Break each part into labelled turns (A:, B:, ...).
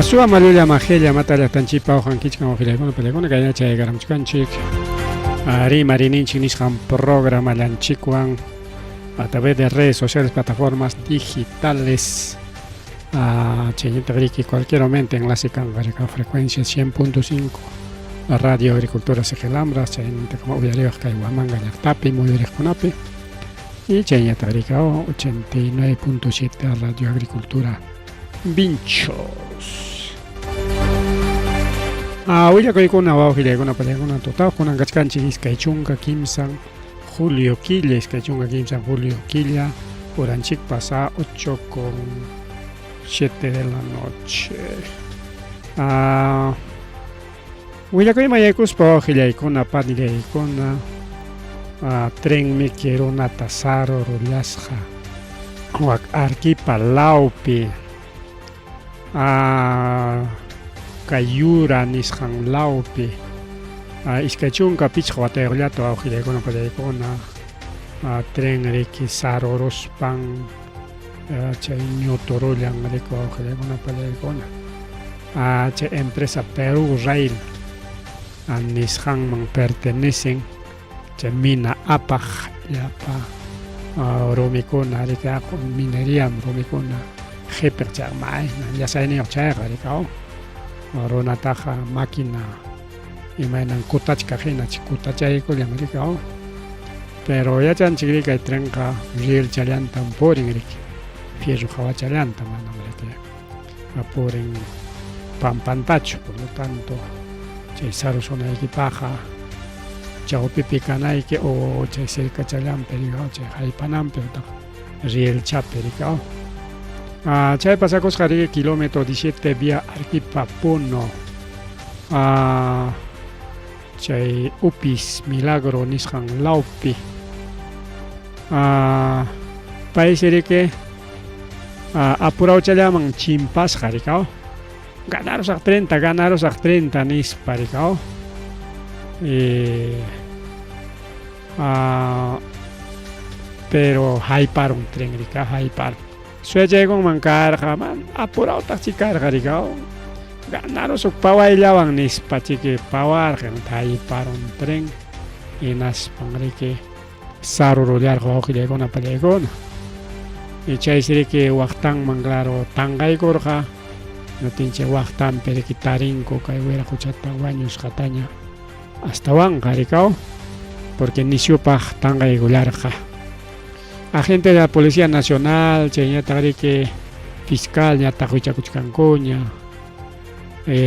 A: Masuwa malulla majella mata llaqtanchikpa uqankichkan waqillaykuna pallaykuna kayna chayakaramchkanchik rimarininchik nisqan programallanchikwan a través de redes sociales, plataformas digitales. Chaynataq riki cualquier momento enlace kanqa rika frecuencia 100.5 Radio Agricultura Siqilambras chaynintakama uyariwaq kay Huamanga llaqtapi muyuriqkunapi y chaynataq rika 89.7 Radio Agricultura Vinchos. Willakuykuna wawqillaykuna pallaykuna tutaq kunan kachkanchik 23 julio killa, 23 julio killa, uranchikpas a 8:07 de la noche. Willakuyman yaykuspa wawqillaykuna panillaykuna, trenmi kirunata sarurullasqa wak Arquipa lawpi, kay Yura nisqan lawpi, 25 watayuqllata wawqillaykuna pallaykuna tren riki saruruspan chay ñuturullan riki wawqillaykuna pallaykuna. Chay empresa Perú Rail nisqanman pertenecen chay mina apaq llapa rumikuna riki mineriam rumikuna qhipiq chay mayna llasayniyuq chayqa riki runataqa máquina imaynan kutachkaq hina kutachaykullan riki pero yachanchik riki kay trenqa rielchallantan purin riki fierro hawachallanta manam riki purin pampantachu, por lo tanto chay sarusunaykipaqqa chawpipi kanayki o chay cercachallanpi rikaw chay haypananpi utaq rielchapi rikaw. Chay pasakusqa riki kilómetro 17 vía Arequipa Puno, chay Upis Milagro nisqan lawpi. Paysi riki apurawchallaman chimpasqa rikaw, ganarusaq 30, ganarusaq 30 nispa rikaw. Pero hayparun tren rikaw, hayparun. Suyachaykunman karqa, man apurawtaq chi karqa rikaw, ganarusuk pawayllawan nispa chiki pawarqa, hayparun tren, hinaspan riki sarurullarqa wawqillaykuna pallaykuna. Y chaysi riki waqtanman claro tanqaykurqa, natinchi waqtanpi riki tarinku kay wiraquchata wañusqataña astawanqa rikaw, porque nisyupaq tanqaykullarqa. Agente de la Policía Nacional chayñataq riki fiscal ñataq wichakuchkankuña,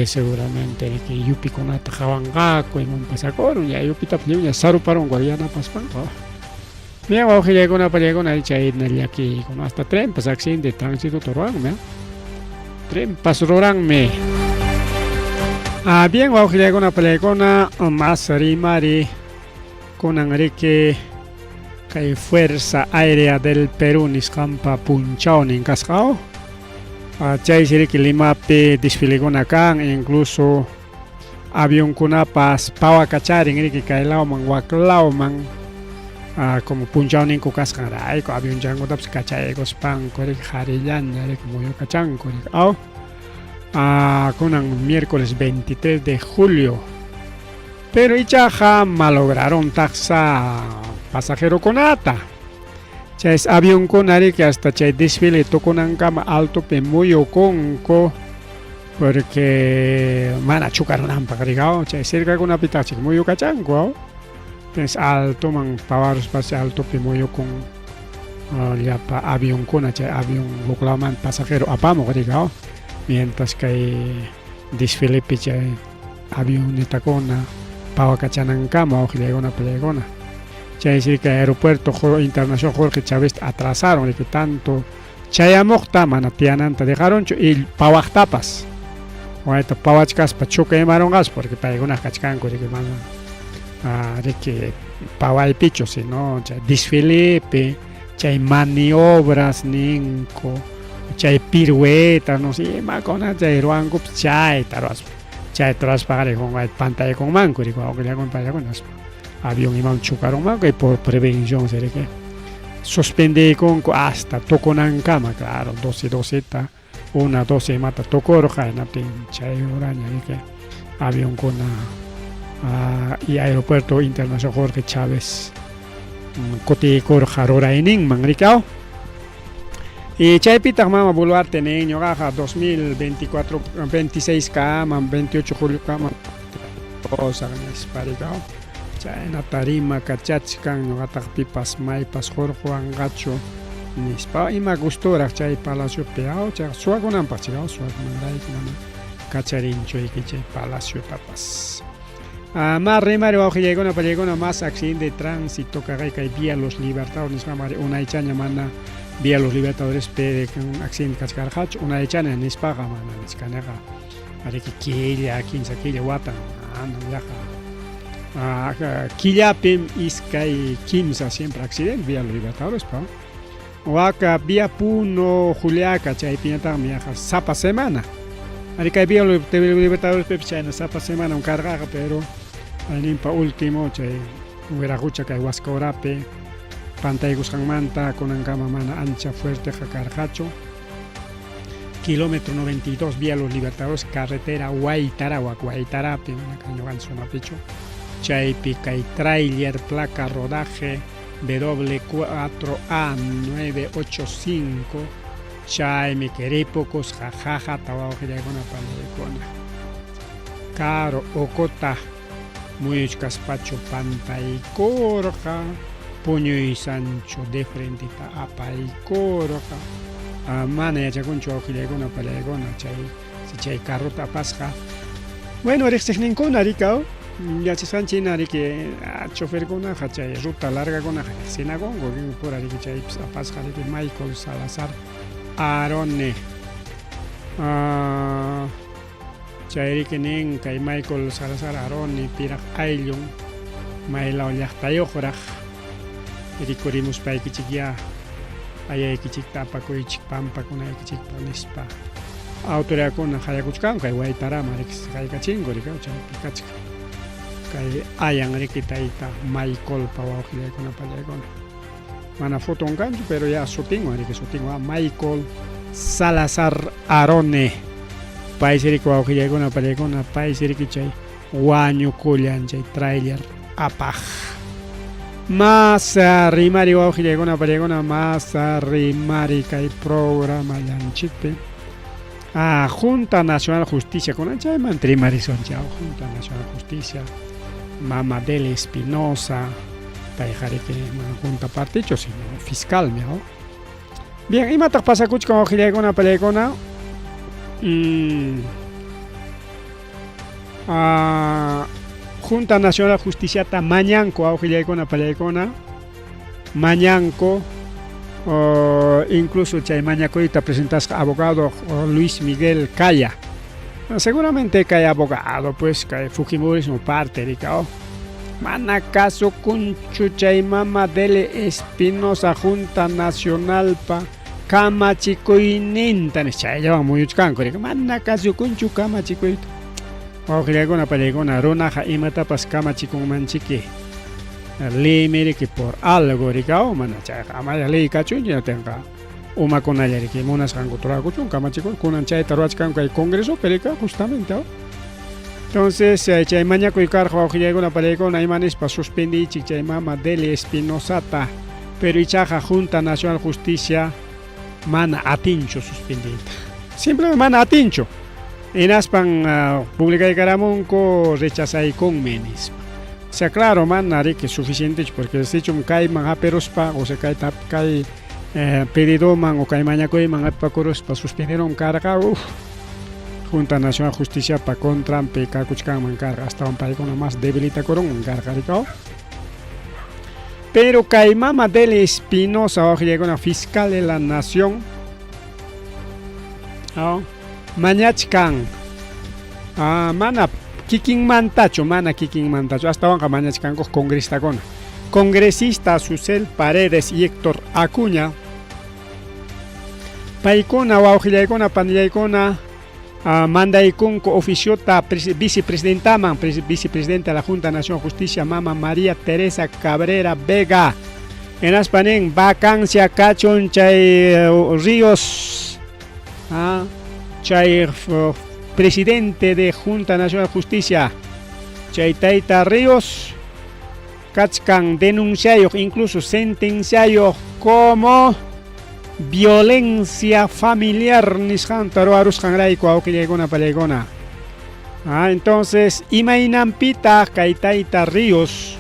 A: seguramente riki yupikunata qhawanqaku iman pasakurun, ya yupitapas lliwña saruparunku yanapaspanku. Bien, wawqillaykuna pallaykuna chayna llakiykuna hasta trenpas accidente de tránsito ruranmi, trenpas ruranmi. Bien, wawqillaykuna pallaykuna más rimari kunan riki kay Fuerza Aérea del Perú nisqanpa punchawnin kasqaw. Chaysi riki Limapi desfilikuna kan, incluso avionkunapas pawakacharin riki kay lawman wak lawman, como punchawninku kasqanrayku avionchankutapas kachaykuspanku riki qharillaña riki muyukachanku riki aw. Kunan miércoles 23 de julio. Pero ichaqa malograron taqsa pasajerokunata. Chay avionkuna riki hasta chay desfile tukunankama altopi muyukunku porque mana chukarunanpaq rikaw, chay cercakunapitaq chik muyukachanku aw. Entonces altoman pawaruspas altopi muyukun llapa avionkuna, chay avión huklawman pasajero apamuq rikaw, mientras kay desfilepi chay avionetakuna pawakachanankama wawqillaykuna pallaykuna. Chaysi kay aeropuerto internacional Jorge Chávez atrasaron riki tanto chayamuqta mana tiyananta dejarunchu y pawaqtapas. Wayta pawachkaspa chukaymarunqas porque paykuna kachkanku riki mana riki pawaypichu sino chay desfilepi chay maniobras ninku chay piruetas no sé imakuna chay ruwankupas chayta ruwaspa chayta ruwaspaqa riki pantaykunmanku riki wawqillakuna paykuna avión imaman chukarunmanku y por prevención se riki suspendiykunku hasta tukunankama claro 12 doceta. Una, doce imata tukurqa, hinaptin chay uraña riki avionkuna y aeropuerto internacional Jorge Chávez kutiykurqa rurayninman riki aw. Y chaypitaq mama Boluarte nin ñuqaqa 2024 26 kama 28 julio kama nispa riki aw. Chaynata rimakachachkan ñuqataq pipas maypas hurquwanqachu nispa. Ima gustoraq chay palaciopi aw chayqa suwakunanpaq chay aw suwakunanrayku mana kacharinchuyki chay palaciotapas. Ma rimari wawqillaykuna pallaykuna más accidente de tránsito kaqay kay Vía Los Libertadores nispa mari unaychaña mana Vía Los Libertadores pe accidente kachkarqachu unaychaña nispaqa mana nichkaniqa ariki killa kinsa killa watan mana yaqa killapim iskay kimsa siempre accidente Vía Los Libertadores pa waka Vía Puno Juliaca chaypiñataqmi yaqa sapa semana ari kay Vía Libertadores pipis chayna sapa semanam karqaqa pero ayninpa último chay wiraqucha kay Huascaurapi pantaykusqanmanta kunankama mana ancha fuerteqa karqachu. Kilómetro 92 Vía Los Libertadores carretera Huaytara wak Huaytarapi mana kay ñuqanchik zonapichu chaypi kay trailer placa rodaje W4A985 chaymi kay ripukusqa qaqata wawqillaykuna panaykuna Caro Ocota muyuchkaspachu pantaykurqa puñuysanchu de frenteta apaykurqa mana yachakunchu wawqillaykuna panaykuna chay chay carrota apasqa bueno riqsiqninkuna rikaw yachasqanchik hina riki choferkunaqa chay ruta largakunaqa riqsinakunku pura riki chaypis apasqa riki Michael Salazar Arone chay riki nin kay Michael Salazar Arone piraq ayllun maylaw llaqtayuqraq rikurimuspaykichikyá ayaykichikta apakuychik pampakunaykichikpaq nispa autoridadkuna qayakuchkanku kay Waytarama riki qaykachinku riki chaypi kachkan kay ayan riki tayta Michaelpa wawqillaykuna pallaykuna mana foton kanchu pero ya sutinwan riki sutinwan Michael Salazar Arone paysi riki wawqillaykuna pallaykuna paysi riki chay wañukullan chay trailer apaq. Mas rimari wawqillaykuna pallaykuna mas rimari kay programallanchikpi. Junta Nacional Justicia kunan chaymanta rimarisunchik Junta Nacional Justicia Mama Dele Espinosa payqa riki mana junta partichu sino fiscalmi aw. Bien, imataq pasakuchkan wawqillaykuna pallaykuna? Junta Nacional Justiciata mañanku wawqillaykuna pallaykuna mañanku incluso chay mañakuyta presentasqa abogado Luis Miguel Calla. Seguramente kay abogado pues kay Fujimorismo parte rika mana kasukunchu chay mama Dele Espinosa Junta Nacionalpa kamachikuyninta chayllawan muyuchkanku rika mana kasukunchu kamachikuyta. Wawqillaykuna pallaykuna runaqa imatapas kamachikunmanchiki leymi riki por algo rika mana chayqa amaya ley kachunchu ñatinqa umakunalla riki munasqankuta rurakuchun kamachikun kunan chayta ruwachkanku kay congresopi rika justamente. Entonces chay mañakuy karqa wawqillaykuna pallaykuna ima nispa suspendiychik chay mama Dele Espinosata pero ichaqa Junta Nacional Justicia mana atinchu suspendiyta simplemente mana atinchu hinaspan publicaykaramunku rechazaykunmi nispa. O sea, claro, mana riki suficientechu porque sichum kayman hapiruspa o sea kay kay pedidoman o kay mañakuyman hapipakuruspa suspenderon karqa uf Junta Nacional Justiciapa contranpi kakuchkanman karqa astawan paykuna más debilitakurunman karqa rika. Pero kay mama Dele Espinosa wawqillaykuna fiscal de la nación mañachkan mana kikinmantachu mana kikinmantachu astawanqa mañachkanku congresistakuna congresista Susel Paredes y Héctor Acuña paykuna wawqillaykuna panillaykuna mandaykunku oficiota vicepresidentaman vicepresidenta de la Junta Nacional Justicia mama María Teresa Cabrera Vega hinaspa nin vacancia kachun chay Ríos. Chay presidente de Junta Nacional de Justicia, chay tayta Ríos, kachkan denunciayuq, incluso sentenciayuq como violencia familiar nisqanta ruwarusqanrayku, awqillaykuna pallaykuna. Ah, entonces, imaynanpitaq kay tayta Ríos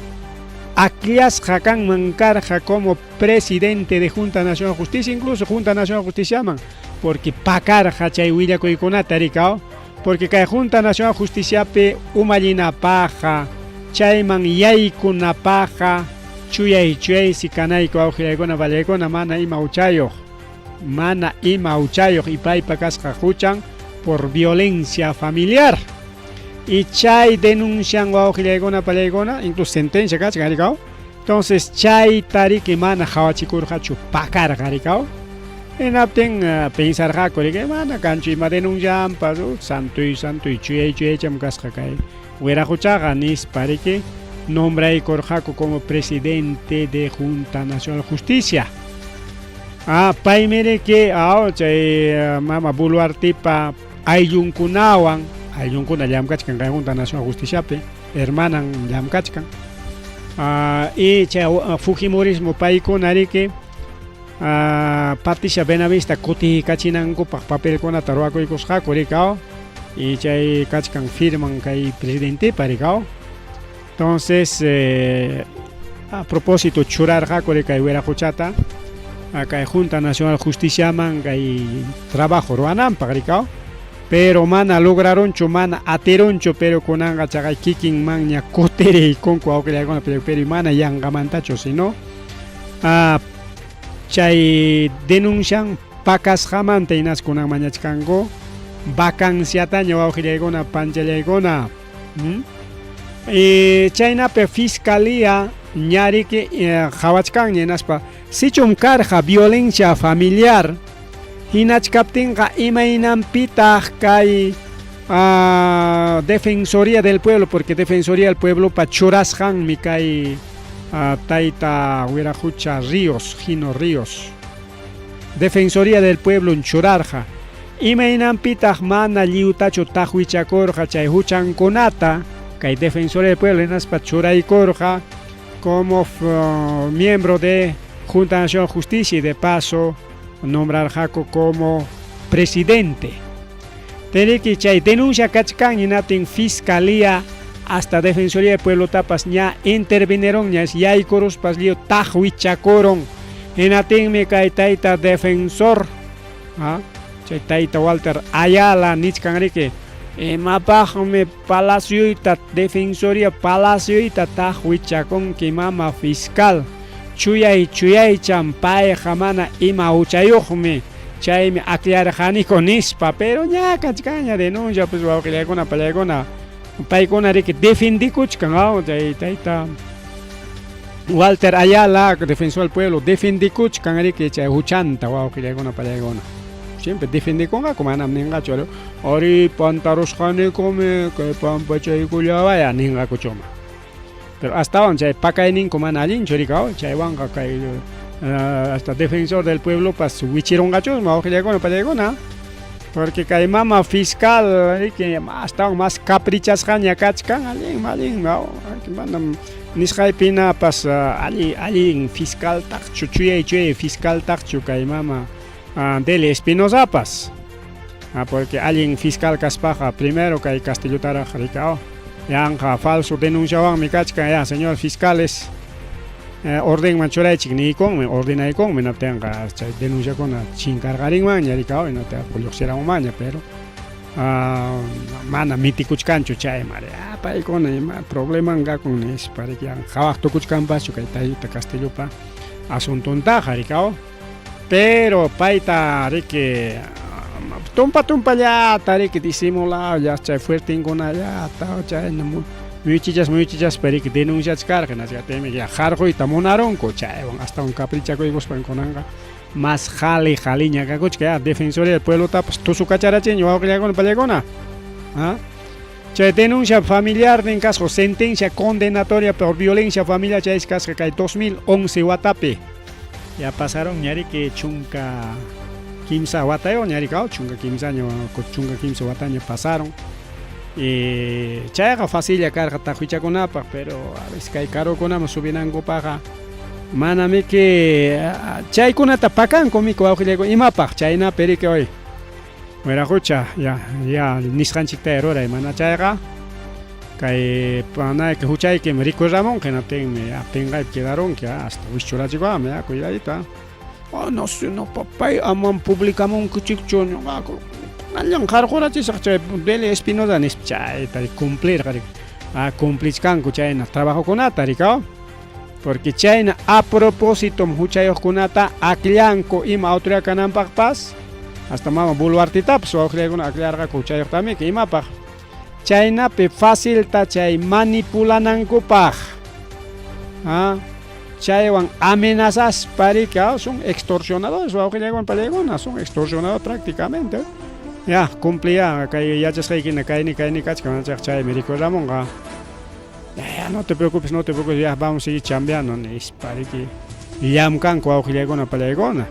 A: akllasqa kanman karqa como presidente de Junta Nacional de Justicia, incluso Junta Nacional de Justiciaman, porque pakarqa chay willakuykunata rikaw, porque kay Junta Nacional de Justiciapi umallinapaqqa, chayman yaykunapaqqa, chuyay chuyaysi kanayku awqillaykuna pallaykuna, mana ima huchayuq, mana ima huchayuq, y paypa kasqa huchan por violencia familiar. Y chay denuncian wawqillaykuna pallaykuna, incluso sentencia kachkan rikaw. Entonces chayta riki mana qawachikurqachu, pakarqa rikaw. Hinaptin pensarqaku riki mana kanchu ima denuncianpas, santuy santuy chuyay chuyaycham kasqa kay wiraquchaqa nispa riki nombraykurqaku como presidente de Junta Nacional de Justicia. Ah, paymi riki aw chay mama Boluartepa ayllunkunawan, ayllunkuna llamkachkan kay Junta Nacional de Justiciapi, hermanan llamkachkan. Y chay Fujimorismo paykuna riki Patricia Benavista kutiykachinankupaq papelkunata ruwakuykusqaku rikaw, y chay kachkan firman kay presidentepa rikaw. Entonces a propósito churarqaku kay wiraquchata kay Junta Nacional Justiciaman kay trabajo ruwananpaq rikaw, pero mana lograrunchu, mana atirunchu, pero kunanqa chaqay kikinmanña kutiriykunku awqillaykuna, pero mana yanqamantachu, sino chay denuncian pakasqamanta hinas kunan mañachkanku vacanciataña wawqillaykuna panchallaykuna. Y chaynapi fiscalía ñariki qhawachkanña hinaspa sichum karqa violencia familiar hinachkaptinqa imaynanpitaq kay Defensoría del Pueblo, porque Defensoría del Pueblopa churasqanmi kay tayta Wiraqucha Ríos, Gino Ríos. Defensoría del Pueblo churarqa. Imaynanpitaq mana lliwtachu taqwichakurqa chay huchankunata kay Defensoría del Pueblo hinaspa churaykurqa como miembro de Junta Nacional de Justicia y de paso nombrarqaku como presidente. Teriki chay denuncia kachkan hinaptin Fiscalía hasta Defensoría del Pueblo tapas ña intervinieron ña yaykuruspas lliw taqwichakurun. Hinaptinmi kay tayta defensor chay tayta Walter Ayala nichkan riki imapaqmi palacioyta Defensoría palacioyta taqwichakunki mama fiscal, chuyay chuyaycham payqa mana ima huchayuqmi, chaymi aklarqaniku nispa, pero ña kachkanña denuncia pues wawqillaykuna pallaykuna, paykuna riki defendikuchkan chay tayta Walter Ayala, defensor del pueblo, defendikuchkan riki chay huchanta wawqillaykuna pallaykuna. Siempre defendikunqaku, manam ninqachu ari pantarusqanikumi kay pampachaykullawaya ninqakuchuma. Pero astawan chay pakayninku mana allinchu rikaw, chaywanqa kay hasta defensor del pueblo pas wichirunqachusma wawqillaykuna pallaykuna, porque kay mama fiscal riki astawan mas caprichasqaña kachkan, allin allin manam nisqaypinapas allin fiscal taqchu, chuyay chuyay fiscal taqchu kay mama Deli Espinozapas. Porque allin fiscal kaspaqa primero kay Castillotaraq rikaw, yanqa falso denunciawanmi kachkan, ya señor fiscales ordenman churaychik niykunmi, ordenaykunmi, hinaptinqa chay denunciakuna chinkarqarinmanña rikaw, hinaptinqa lluqsiramunmanña, pero mana mitikuchkanchu chaymari, paykuna ima probleman kakun nispa riki qhawaq tukuchkanpaschu kay tayta Castillopa asuntuntaqa rikaw. Pero payta riki tumpa tumpallata riki disimulado ya chay fuertinkunallata chay muyuchichaspa riki denunciachkarqa, hinasqatimi ya harquyta munarunku chaywan astawan caprichakuykuspan kunanqa mas qhali qhaliña kakuchka ya Defensoría del Pueblotapas tusukacharachiña wawqillaykuna pallaykuna. Chay denuncia familiar kasqa sentencia condenatoria por violencia familiar chay kasqa kay 2011 watapi. Ya pasaron ñariki chunka Kimsa watayuqña rikaw, 13ña, 13 wataña pasaron. Y chayqa facilla karqa taqwichakunapaq, pero a veces kay carrokunaman subinankupaqqa manamiki chaykunata pakanku miki wawqillayku imapaq chaynapi riki hoy wiraqucha ya ya nisqanchiktaya ruray mana chayqa kay panayki huchaykim rikuramunki hinaptinmi ya pinqaypi quedarunki hasta wischurachikuwanmi ya cuidadito. Oh, no sé, no, papay, amam publicamunkichikchu ñuqaku allan qarqurachisaq chay Delia Espinoza nispa chayta cumplirqa ah, cumplichkanku chayna trabajokunata rikaw porque chayna a propósitom huchayuqkunata akllanku ima autoridad kananpaqpas hasta mama Boluartetapas wawqillaykuna akllarqaku huchayuqtamiki imapaq chaynapi facilta chay manipulanankupaq ah, chaywan amenazaspa riki son extorsionadores wawqillaykuna pallaykuna son extorsionadores prácticamente ya cumplía kay yachasqaykina kayni kayni kachkan chayqa chaymi rikuramunqa ya no te preocupes no te preocupes ya vamos a seguir chambeando nispa riki llamkanku wawqillaykuna pallaykuna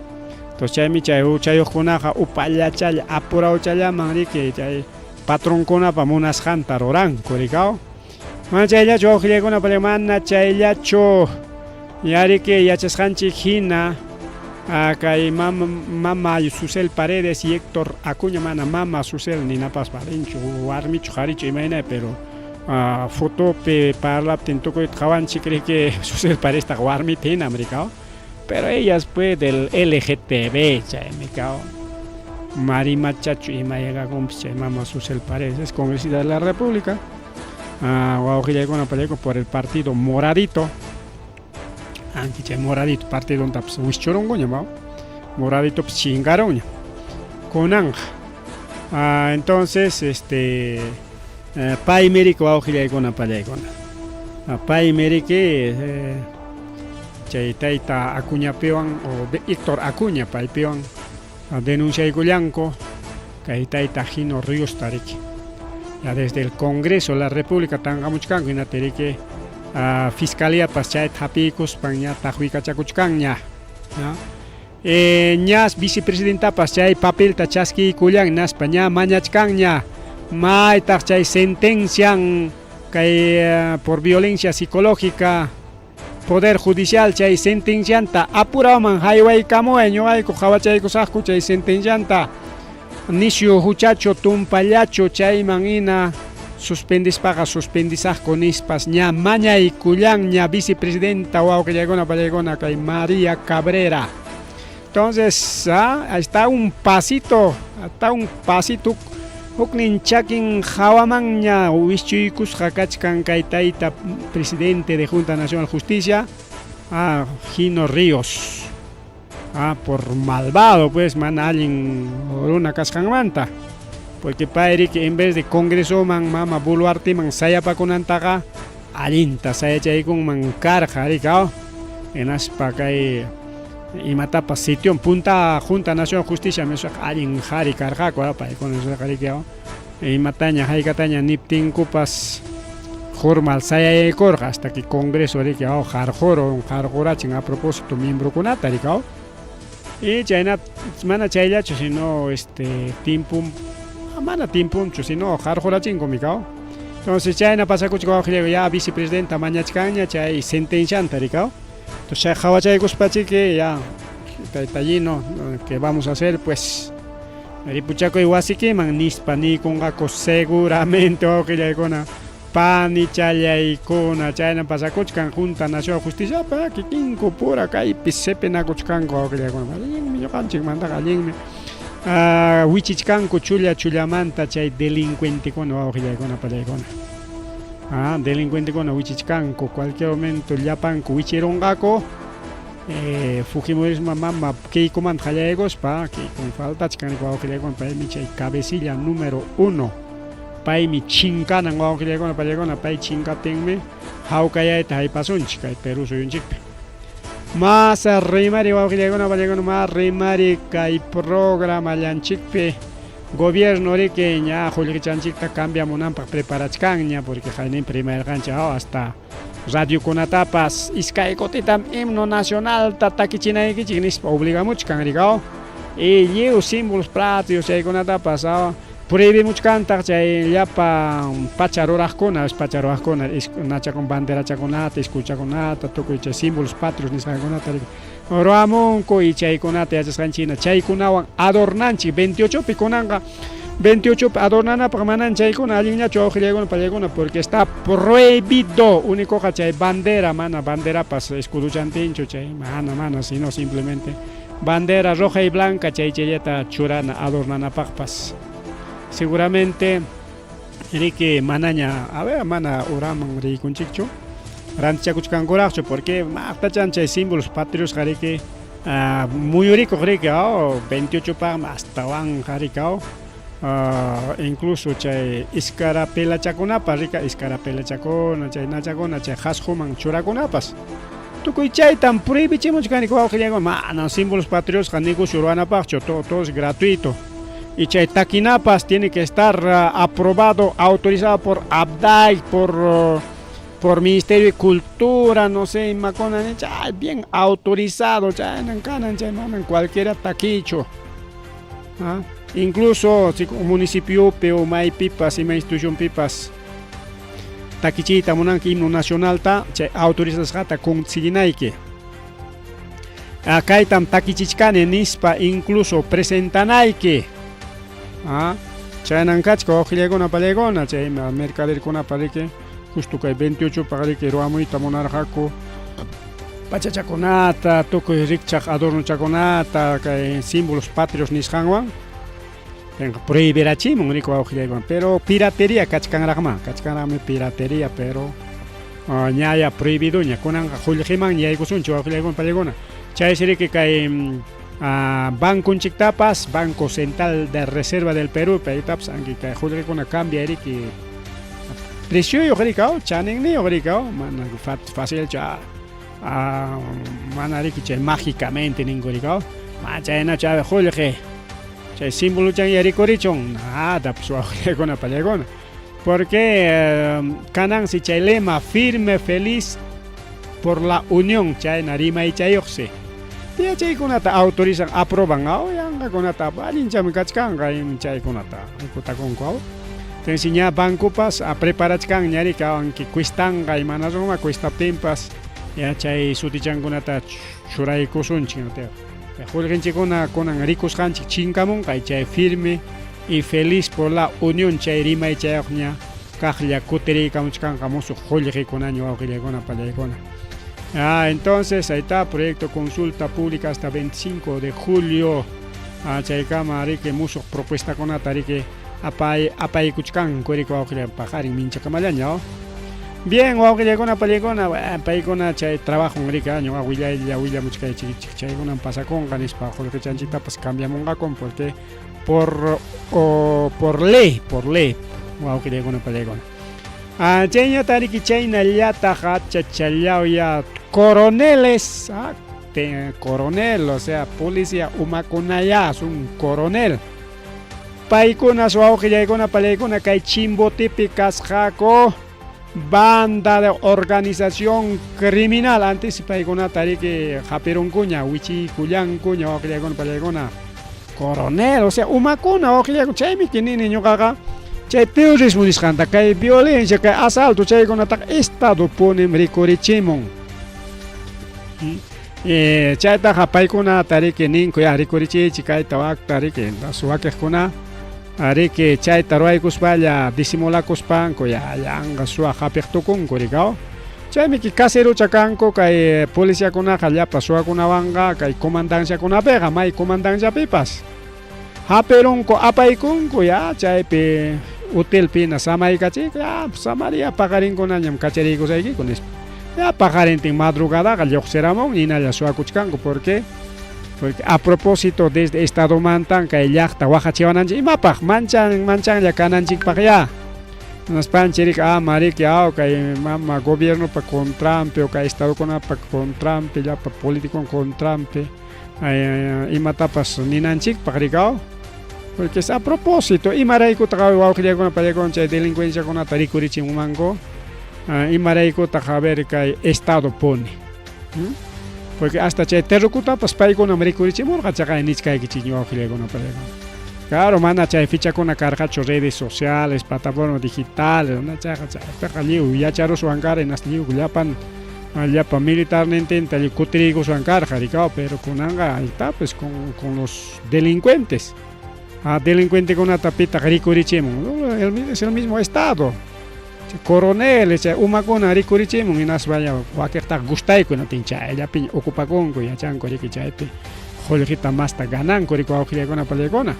A: entonces chaymi chay huchayuqkunaqa upallachalla apurawchallaman riki chay patronkunapa munasqanta ruranku rikaw mana chayllachu wawqillaykuna pallaykuna mana chayllachu yariki yachasqanchik hina kay mama mama Susel Paredes y Héctor Acuña mana mama Susel ninapas valenchu warmichu qharichu imayna pero fotopi parlaptin tukuyta qhawanchik riki Susel Paredestaqa warmita hinam rikaw pero ellas pues del LGTB chaymi kaw Marimachachu imayakakunpis chay mama Susel Paredes es congresista de la República wawqillaykuna pallayku por el partido Moradito anki chay Moradito partidontapas wischurunkuña maw Moraditopas chinkarunña kunanqa entonces este paymi riki wawqillaykuna pallaykuna paymi riki chay tayta Acuñapiwan o Héctor Acuña paypiwan denunciaykullanku kay tayta Gino Ríosta riki ya desde el Congreso de la República tanqamuchkanku hinata riki fiscaliapas chayta hapiykuspan ña taqwikachakuchkanña ñas vicepresidentapas chay papelta chaskiykullan naspa ña mañachkanña maytaq chay sentencian kay por violencia psicológica Poder Judicial chay sentencianta apurawman haywaykamuway ñuqayku qhawachaykusaqku chay sentencianta nisyu huchachu tumpallachu chayman hina suspendispaqa suspendisaqku nispas ña mañaykullanña vicepresidenta wawqillaykuna pallaykuna kay María Cabrera. Entonces, está un pasito, está un pasito huknin chakin hawamanña wischuykusqa kachkan kay tayta presidente de Junta Nacional Justicia, Gino Ríos. Por malvado, pues, mana allin runa kasqanmanta. Porque pay riki en vez de congresoman mama Boluarteman sayapakunantaqa allinta sayachaykunman karqa riki, hinaspa kay imatapas sitio punta Junta Nacional Justicia nisqa allin qhari karqaku paykuna nisqa riki imataña haykataña niptinkupas formal sayaykurqa hasta que Congreso riki qarqurun qarqurachin a propósito miembrokunata riki y chayna mana chayllachu sino este timpun mana timpunchu sino qarqurachinku mikaw entonces chayna pasakuchka wawqillayku ya vicepresidenta mañachkanña chay sentencianta rikaw entonces chay qhawachaykuspachiki ya tayta Gino que vamos a hacer pues ripuchakuy wasikiman nispa niykunqaku seguramente wawqillaykuna panichallaykuna chayna pasakuchkan Junta Nacional Justiciapa kikinku pura kaypi sipinakuchkanku wawqillaykuna allinmi ñuqanchikmantaqa allinmi wichichkanku chulla chullamanta chay delincuentekuna wawqillaykuna pallaykuna delincuentekuna wichichkanku cualquier momento llapanku wichirunqaku Fujimorismo mama Keikomanta qallaykuspa Keikon faltachkan wawqillaykuna paymi chay cabecilla número 1 paymi chinkanan wawqillaykuna pallaykuna pay chinkaptinmi hawkayayta haypasunchik kay Perú suyunchikpi mas rimari wawqillaykuna pallaykuna mas rimari kay programallanchikpi gobierno riki ña qullqichanchikta cambiamunanpaq preparachkanña porque qayninpi rimayarqanchik hasta radiokunatapas iskay kutitam himno nacionalta takichinaykichik nispa obligamuchkan rikaw. Y lliw símbolos patrios chaykunatapas prohibimuchkantaq chay llapa pacha ruraqkuna, pacha ruraqkuna nachakun banderachakunata, iskuchakunata, tukuy chay símbolos patrios nisqankunata ruwamunku y chaykunata yachasqanchik hina chaykunawan adornanchik 28pi kunanqa 28pi adornanapaq manan chaykuna allinñachu wawqillaykuna pallaykuna porque está prohibido únicoqa chay bandera mana banderapas escuduchantinchu chay mana mana sino simplemente bandera roja y blanca chay chayllata churana adornanapaqpas seguramente riki manaña a ver mana uraman riykunchikchu rantichakuchkankuraqchu porque maqtachan chay símbolos patriosqa riki muyurikuq riki 28paqmi astawanqa riki incluso chay iscarapelachakunapas rika iscarapelachakuna chay nachakuna chay qhasquman churakunapas tukuy chaytam prohibichimuchkani wawqillaykuna manam símbolos patriosqa negocio ruwanapaqchu todo, todo es gratuito y chay taquinapas tiene que estar aprobado, autorizado por ABDAI, por Ministerio de Cultura, no sé, imakuna, chay, bien autorizado, chay, kanan, chay, manan cualquiera taquicho. ¿Ah? Incluso si municipiopi o maypipas, ima institucionpipas takichiyta munanki himno nacionalta, chay autorizasqata conseguinayki. Kaytam takichichkani nispa incluso presentanayki. ¿Ah? Chaynan kachka wawqillaykuna pallaykuna chay mercaderkunapa riki justo kay 28 riki ruwamuyta munarqaku pachachakunata tukuy rikchaq adornochakunata kay símbolos patrios nisqanwan prohibirachimun riki wawqillaykuna pero piratería kachkanraqma kachkanraqmi piratería pero ñaya prohibidoña kunanqa qullqiman yaykusunchik wawqillaykuna pallaykuna chaysi riki kay banconchiktapas Banco Central de Reserva del Perú paytapas anki kay qullqikuna cambia riki precioyuq riki chaninniyuq riki mana facilchu mana riki chay mágicamente ninku riki ma chaynachu a ver qullqi chay símbolochanya rikurichun nada pues wawqillaykuna pallaykuna porque kanansi chay lema firme feliz por la unión chayna rimaychayuqsi chaykunata autorizan aproban yanqakunata allinchami kachkanqa chaykunata kutakunku entonces ña bancopas preparachkanña riki anki cuestanqa imanaswanma cuestaptinpas ya chay sutichankunata churaykusunchik qullqinchikkuna kunan rikusqanchik chinkamunqa chay firme y feliz por la unión chay rimaychayuqña kaqlla kutiriykamuchkanqa musuq qullqikunaña wawqillaykuna pallaykuna. Entonces ahí está proyecto consulta pública hasta 25 de julio. Chaykama riki musuq propuestakunata riki apay apaykuchkanku riki wawqilla paqarin minchakamallaña. Bien, wawqillaykuna pallaykuna paykuna chay trabajo riki ñuqa willaylla willamuchkaychik chaykunan pasakunqa nispa qullqichanchiktapas cambiamunqakum porque por ley wawqillaykuna pallaykuna. Chayñata riki chaynallataq achachallawya coroneles, coronel, o sea, policía umakunaya un coronel. Paykunas wawqillaykuna pallaykuna kay Chimbotepi kasqaku banda de organización criminal antes paykunata riki hapirunkuña wichiykullankuña wawqillaykuna pallaykuna coronel, o sea, umakuna wawqillaykuna chaymi nini ñuqaqa chay terrorismo nisqanta kay violencia kay asalto chaykunataqa estado punim rikurichimun. Chaytaqa paykunata riki ninku ya rikurichiychik kayta wakta riki wakiqkuna riki chayta ruwaykuspalla disimulakuspanku ya yanqa suwa hapiq tukunku riki chaymi caserocha kanku kay policiakunaqa llapa suwakunawanqa kay comandanciakunapiqa may comandanciapipas hapirunku apaykunku ya chaypi hotelpina samaykachiyku ya samaria paqarinkunañam kachariykusaykiku nispa ya paqarintin madrugadaqa lluqsiramun hinalla suwakuchkanku porque porque a propósito desde estadomantan kay llaqta waqachiwananchik imapaq manchan manchanlla kananchikpaq ya hinaspanchik riki ama riki kay mama gobiernopa contranpi o kay estadokunapa contranpi llapa político contranpi imatapas ninanchikpaq riki porque es a propósito imaraykutaq wawqillaykuna pallaykuna chay delincuenciakunata rikurichimunmanku imaraykutaq a ver kay estado pone. Porque hasta chay terrukutapas paykunam rikurichimurqa chaqay nichkaykichik ñuqakullaykuna paykuna. Claro, mana chay fichakuna karqachu redes sociales, plataformas digitales, mana chayqa chaypiqa lliw yacharuswan kara hinaspa lliw llapan llapa militarnintinta lliw kutiriykuswan karqa rikaw, pero kunanqa ahí está pues con, con los delincuentes. A delincuentekunata pitaq rikurichimun, es el mismo estado. Chay coroneles, chay umakuna rikurichimun hinaspa ya wakiqtaqa gustayku hinaptin chayllapiña ocupakunku yachanku riki chaypi qullqita masta gananku riki wawqillaykuna pallaykuna.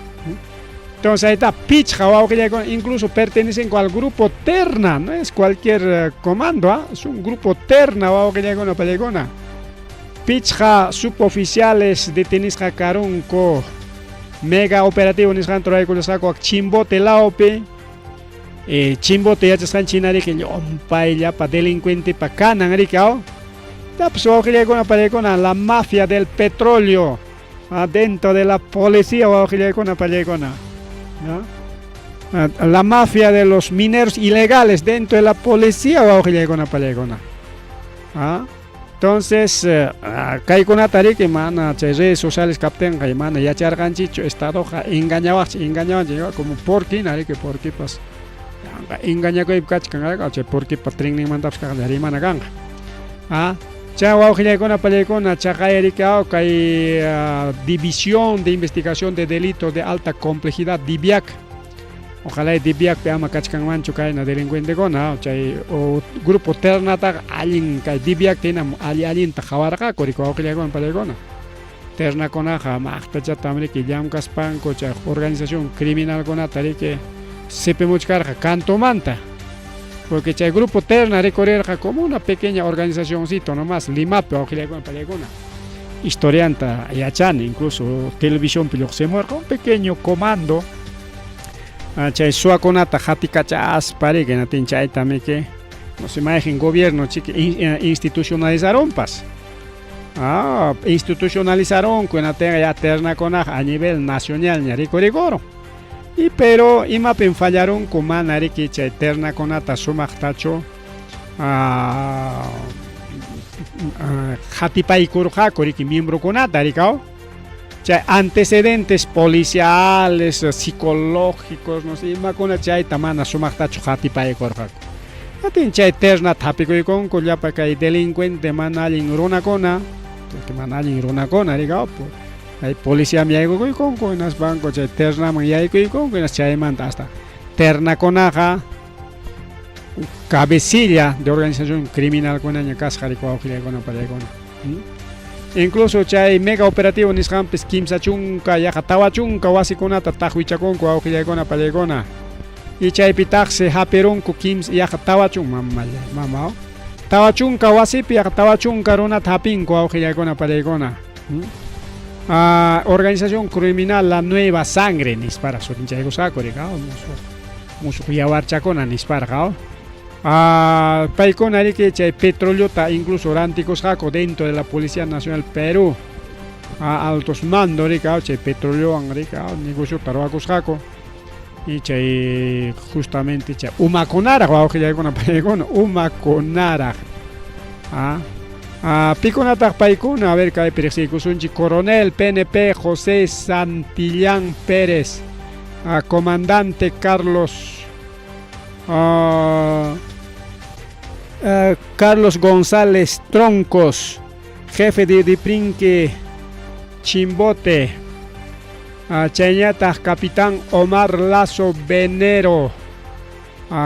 A: Entonces ahí está, pichqa wawqillaykuna incluso pertenecen al grupo Terna, no es cualquier comando, ¿ah? Es un grupo Terna wawqillaykuna pallaykuna. Pichqa suboficiales detenisqa karunku mega operativo nisqanta ruraykullasqaku Chimbote lawpi. Chimbote yachasqanchik hina riki llumpay llapa delincuentepa kanan riki aw. Tapos wawqillaykuna pallaykuna la mafia del petróleo dentro de la policía wawqillaykuna pallaykuna. ¿No? La mafia de los mineros ilegales dentro de la policía wawqillaykuna pallaykuna. ¿Ah? Entonces, kaykunata riki mana chay redes sociales kaptinqa mana yacharqanchikchu estadoqa engañawaqchik engañawanchik como porqui hina riki porquipas engañakuypi kachkan chay porquipa trenninmantapas kaqlla rimana kanqa. Ah, chay wawqillaykuna pallaykuna chaqay riki kay División de Investigación de Delitos de Alta Complejidad DIVIAC. Ojalá DIVIACpi ama kachkanmanchu kayna delincuentekuna chay grupo Ternataqa allin kay DIVIACta hinam alli allinta qawarqaku riki wawqillaykuna pallaykuna. Ternakunaqa maqtachatam riki llamkaspanku chay organización criminalkunata riki sipimuchkarqa cantomanta. Porque chay grupo Terna rikurirqa como una pequeña organizacioncito nomás Limapi wawqillaykuna pallaykuna. Historianta yachani incluso televisionpi lluqsimurqa un pequeño comando chay suwakunata qatikachaspa riki hinatin chayta miki no se mayqin gobierno chiki institucionalizarunpas. Institucionalizarunku hinatinqa ya ternakunaqa a nivel nacionalña rikurikurun. Y pero imapim fallarunku mana riki chay ternakunata sumaqtachu qatipaykurqaku riki miembrokunata rikaw. Chay antecedentes policiales, psicológicos, no sé, imakuna chayta mana sumaqtachu qatipaykurqaku. Atin chay ternata hapikuykunku llapa kay delincuente mana allin runakuna, porque mana allin runakuna rikaw, hay policiaman yaykukuykunku hinaspanku chay ternaman yaykuykunku hinas chaymanta hasta ternakunaqa cabecilla de organización criminalkunaña kasqa riki wawqillaykuna pallaykuna. Incluso chay mega operativo nisqanpis 30 yaqa 40 wasikunata taqwichakunku wawqillaykuna pallaykuna. Y chaypitaqsi hapirunku kimsa yaqa 40 mamalla mama 40 wasipi yaqa 40 runata hapinku wawqillaykuna pallaykuna. Organización criminal La Nueva Sangre nispara sutinchaykusqaku rika musuq yawarchakuna nisparqa. Paykuna riki chay petroleota incluso rantikusqaku dentro de la Policía Nacional Perú. Altos mando rika chay petroleowan rika negociota ruwakusqaku. Y chay justamente chay umakunaraq wawqillaykuna paykuna umakunaraq. Pikunataq paykuna, a ver kaypi riqsiykusunchik coronel PNP José Santillán Pérez, comandante Carlos Carlos González Troncos, jefe de Diprinque Chimbote, chayñataq capitán Omar Lazo Venero,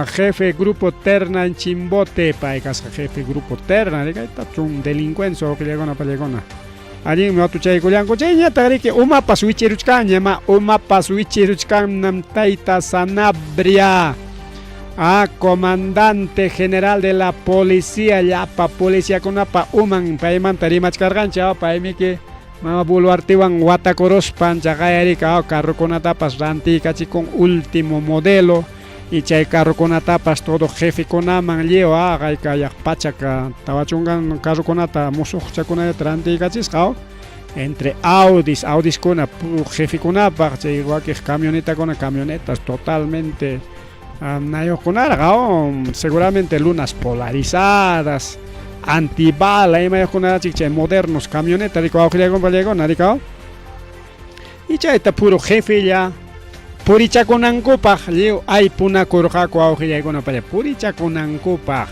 A: jefe grupo Terna en Chimbote, pay kasqa jefe grupo Terna, rikayta un delincuente wawqillaykuna pallaykuna. Allinmi watuchaykullanku chayñataq riki umapas wichiruchkanña ma umapas wichiruchkanñam tayta Sanabria. Comandante general de la policía llapa policiakunapa uman paymanta rimachkarqanchik paymiki mama Boluartewan watakuruspan chaqay rika carrokunatapas rantiykachikun último modelo y chay carrokunatapas todo jefekunaman lliw haykayaq pachak 40 carrokunata musuqchakunallata rantiykachisqa entre Audis, Audiskuna jefekunapaq chay wakiq camionetakuna camionetas totalmente nayuqkunaraq seguramente lunas polarizadas. Antibala imayuqkunachik chay modernos camioneta riki wawqillaykuna pallaykuna riki y chayta puro jefella purichakunankupaq lliw aypunakurqaku wawqillaykuna palla purichakunankupaq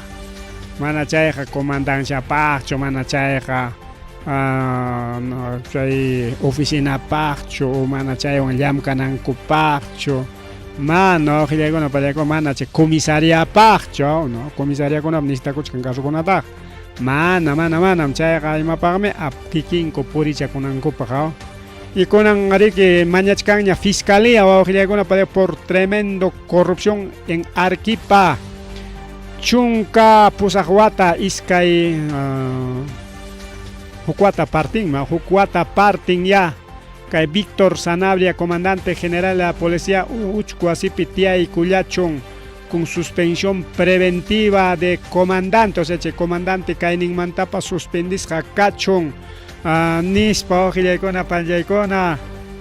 A: mana chayqa comandanciapaqchu mana chayqa chay oficinapaqchu mana chaywan llamkanankupaqchu mana wawqillaykuna pallaykuna mana chay comisariapaqchu no comisariakunap necesitakuchkan carrokunataqa mana mana manam chayqa imapaqmi kikinku purichakunankupaq aw y kunan riki mañachkanña fiscalía wawqillaykuna por tremendo corrupción en Arequipa 18 wata iskay huk wata partinma huk wata partin ya kay Víctor Sanabria comandante general de la policía uchku wasipi tiyaykullachun con suspensión preventiva de comandante, o sea, chay comandante kayninmantapas suspendisqa kachun nispa wawqillaykuna pallaykuna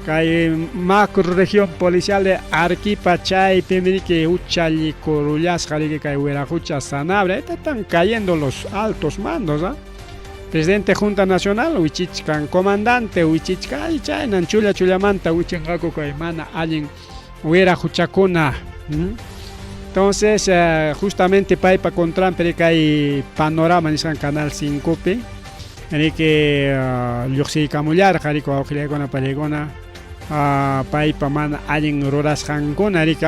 A: kay macro región policial de Arequipa chaypimi riki huchallikurullasqa riki kay Wiraqucha Sanabria. Están cayendo los altos mandos, ¿ah? Presidente Junta Nacional wichichkan comandante wichichkan chaynan chulla chullamanta wichinqaku kay mana allin wiraquchakuna. Entonces, justamente paypa contranpi kay Panorama nisqan Canal 5pi riki lluqsiykamullarqa riki wawqillaykuna pallaykuna paypa mana allin rurasqankuna riki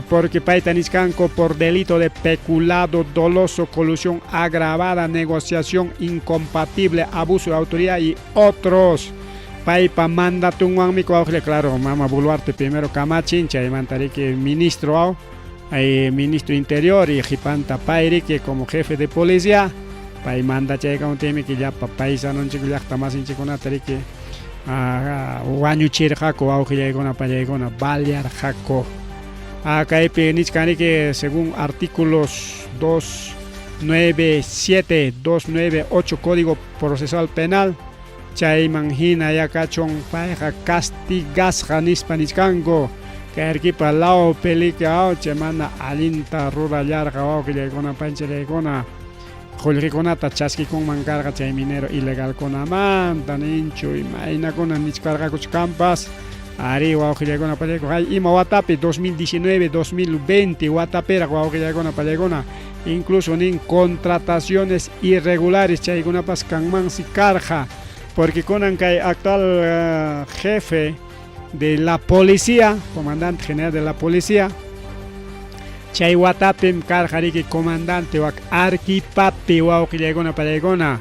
A: porque payta nichkanku por delito de peculado doloso, colusión agravada, negociación incompatible, abuso de autoridad y otros. Paypa mandatunwanmi wawqilla, claro, mama Boluarte primero kamachin, chaymanta riki ministro aw, ministro interior y qhipanta pay riki como jefe de policía, pay mandachaykamuptinmi llapa paisanonchik llaqta masinchikkunata riki wañuchirqaku wawqillaykuna pallaykuna balearqaku. Kaypi nichkan riki según artículos 297, 298 Código Procesal Penal, chayman hina yakachun payqa castigasqa nispa nichkanku. Kay Arequipa lawpi riki chay mana allinta rurallarqa wawqillaykuna panchallaykuna qullqikunata chaskikunman karqa chay minero ilegalkunamanta ninchu imaynakuna nichkarqakuchu kanpas ari wawqillaykuna pallaykuna hay ima watapi 2019 2020 watapiraq wawqillaykuna pallaykuna incluso nin contrataciones irregulares chaykunapas kanmansi karqa porque kunan kay actual jefe de la policía, comandante general de la policía, chay watapim karqa riki comandante wak Arequipapi wawqillaykuna pallaykuna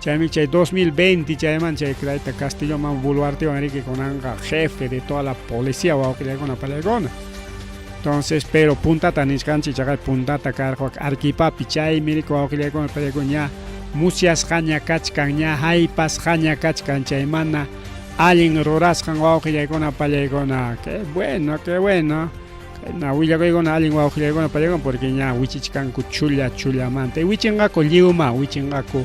A: chaymi chay 2020 chayman chay tayta Castillo mama Boluartewan riki kunanqa jefe de toda la policía wawqillaykuna pallaykuna. Entonces, pero puntata nichkanchik chaqay puntata karqa wak Arequipapi chaymi riki wawqillaykuna pallaykuna ña musyasqaña kachkan ña haypasqaña kachkan chay mana allin rurasqan wawqillaykuna pallaykuna. Qué bueno, qué bueno. Na willakuykuna allin wawqillaykuna pallaykuna porque ña wichichkanku chulla chullamanta y wichinqaku lliwma wichinqaku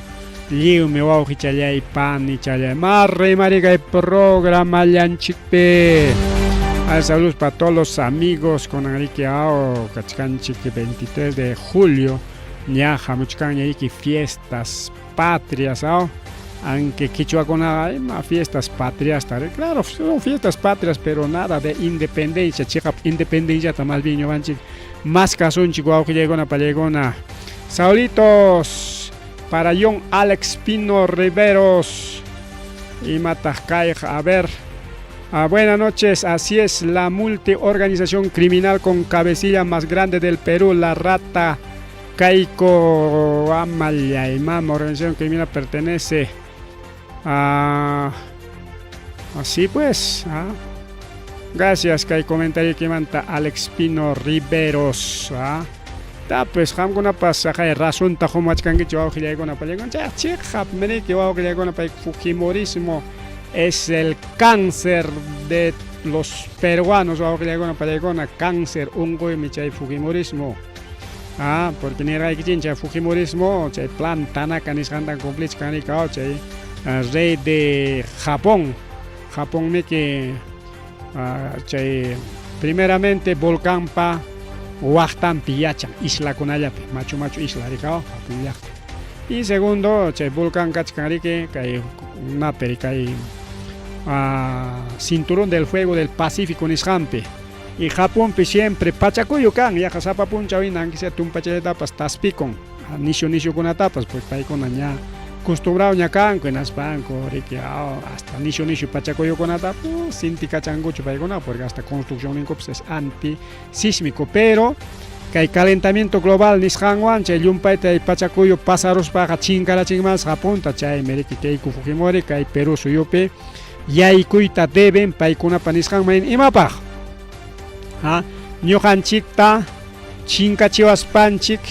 A: lliwmi wawqichallay panichallay marri kay programallanchikpi. Saludos para todos los amigos con Enrique Ao, kachkanchik 23 de julio, ña hamuchkanña riki fiestas patrias, aw, aunque quichuakunaqa ima fiestas patrias, claro, son fiestas patrias, pero nada de independencia, chiqap independenciata más bien ñuqanchik más kasunchik wawqillaykuna pallaykuna. Saulitos para John Alex Pino Riveros. Imataq kayqa, a ver. Buenas noches, así es la multiorganización criminal con cabecilla más grande del Perú, la rata Keiko Amaya Mama, organización criminal pertenece a. Así pues, ¿ah? Gracias, kay comentario que manta Alex Pino Riveros. ¿Ah? Ta pues qamkunapas haqay razonta qumachkankichik wawqillaykuna pallaykuna chay chiqap miriki wawqillaykuna pay fujimorismo es el cáncer de los peruanos wawqillaykuna pallaykuna cáncer unquymi chay fujimorismo. Porque nirqaykichin chay fujimorismo chay plan Tanaka nisqantan cumplichkan rika chay rey de Japón. Japonmiki chay primeramente volcanpa waqtanpi yachan islakunallapi Machu Machu isla rika Japón llaqta. Y segundo, chay volcán kachkan riki kay naperi kay cinturón del fuego del Pacífico nisqanpi. Y Japonpi siempre pachakuyu kan, yaqa sapa punchaw hina aunque sea tumpachallatapas taspikun, nishu nishukunatapas, pues paykuna ña costumbrado ña kanku hinaspanku riki hasta nishu nishu pachakuyukunata sintikachankuchu paykuna porque hasta construccionninkupas es anti sísmico, pero kay calentamiento global nisqanwan chay llumpayta pachakuyu pasaruspaqa chinkarachinmansi Japonta, chaymi riki Keiko Fujimori kay Perú suyupi yaykuyta deben paykunapa nisqanman imapaq ñuqanchikta chinkachiwaspanchik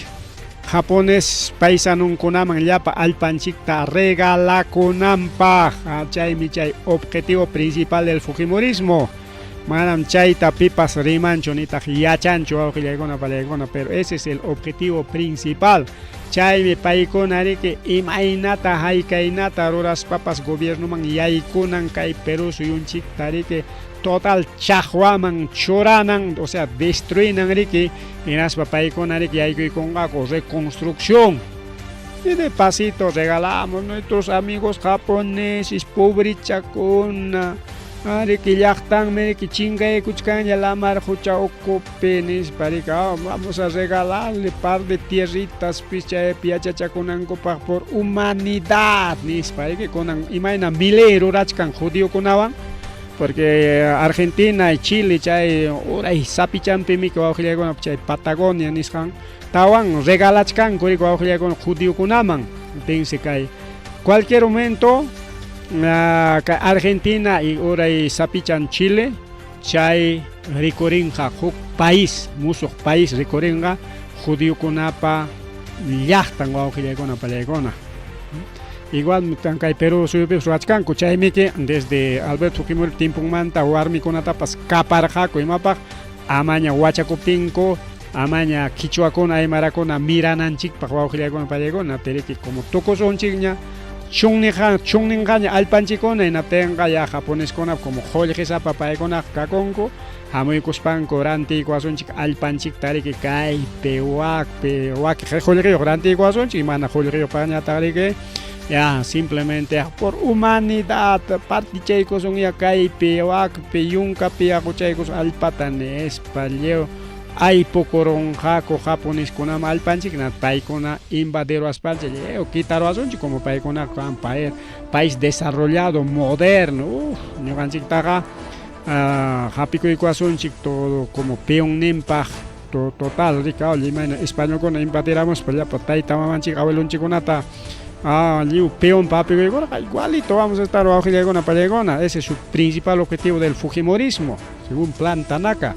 A: japonés paisanunkunaman llapa allpanchikta regalakunanpaq. Chaymi chay objetivo principal del fujimorismo. Manam chayta pipas rimanchu nitaq yachanchu wawqillaykuna panillaykuna, pero ese es el objetivo principal. Chaymi paykuna riki imaynata haykaynata ruraspapas gobiernoman yaykunan kay Perú suyunchikta riki total chaqwaman churanan, o sea, destruinan riki, hinaspa paykuna riki yaykuykunqaku reconstrucción. Y de pasito regalamos nuestros amigos japoneses, pobrichakuna, riki llaqtanmi riki chinkaykuchkanña lamar qucha ukupi nispa riki, vamos a regalarle par de tierritas pis chaypi yachachakunankupaq por humanidad nispa riki kunan imayna Milei rurachkan judiokunawan, porque Argentina y Chile chay uray sapichanpimi wawqillaykuna chay Patagonia nisqan tawan regalachkanku riki wawqillaykuna judiokunaman. Tense kay cualquier momento kay Argentina y uray sapichan Chile chay rikurinqa huk país, musuq país rikurinqa judiokunapa llaqtan wawqillaykuna panillaykuna. Igual kay Perú suyupipas ruwachkanku, chaymiki desde Alberto Fujimori timpunmanta warmikunatapas kaparqaku imapaq amaña wachakuptinku amaña quichuakuna aymarakuna mirananchikpaq wawqillaykuna panillaykuna, riki como tukusunchikña chunniqa chunninqaña allpanchikkuna, hinaptinqa ya japoneskuna como qullqisapa paykunaqa kakunku hamuykuspanku rantiykuwasunchik allpanchikta riki kaypi wakpi waki qullqiyuq rantiykuwasunchik, mana qullqiyuqpañataq riki ya simplemente por humanidad partichaykusun ya kaypi wakpi yunkapi yaquchaykusun allpata nispa lliw aypukurunqaku japoneskunaman allpanchik, paykuna invadiruwaspanchik lliw kitaruwasunchik como paykunaqa kan país desarrollado moderno, ñuqanchiktaqa hapikuykuwasunchik todo como peonninpaq total riki imayna españolkuna invadiramuspa llapa tayta mamanchik abuelonchikkunata lliw peonpa hapikuykurqa, igualito vamos a estar wawqillaykuna panillaykuna. Ese es su principal objetivo del fujimorismo según Plan Tanaka.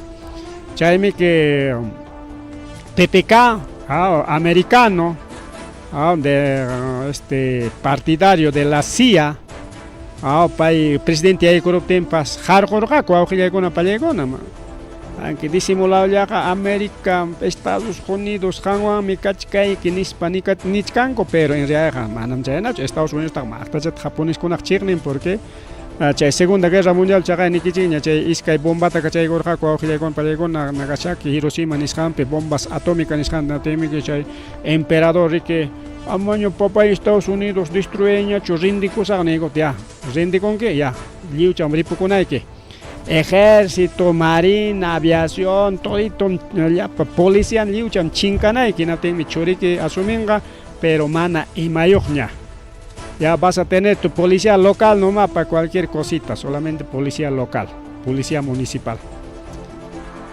A: Chaymi que PPK americano de este partidario de la CIA pay presidente yaykuruptinpas harqurqaku wawqillaykuna panillaykuna. Aunque disimuladollaqa América, Estados Unidos qanwanmi kachkayki nispa nichkanku, pero en realidad manam chaynachu. Estados Unidos maqtachata japoneskunaq chiqnin porque chay Segunda Guerra Mundial chaqay nikichikña chay iskay bombata kachaykurqaku wawqillaykuna panillaykuna Nagasaki, Hiroshima nisqanpi bombas atómicas nisqanta, timiki chay emperador riki amaña papay Estados Unidos destruyeñachu rindikusaq niykuta, ya rindikunki ya lliwcham ripukunayki ejército, marina, aviación, todito llapa policía lliwcham chinkanayki, hinaptinmi churiki asuminqa pero mana imayuqña. Ya vas a tener tu policía local nomás para cualquier cosita, solamente policía local, policía municipal.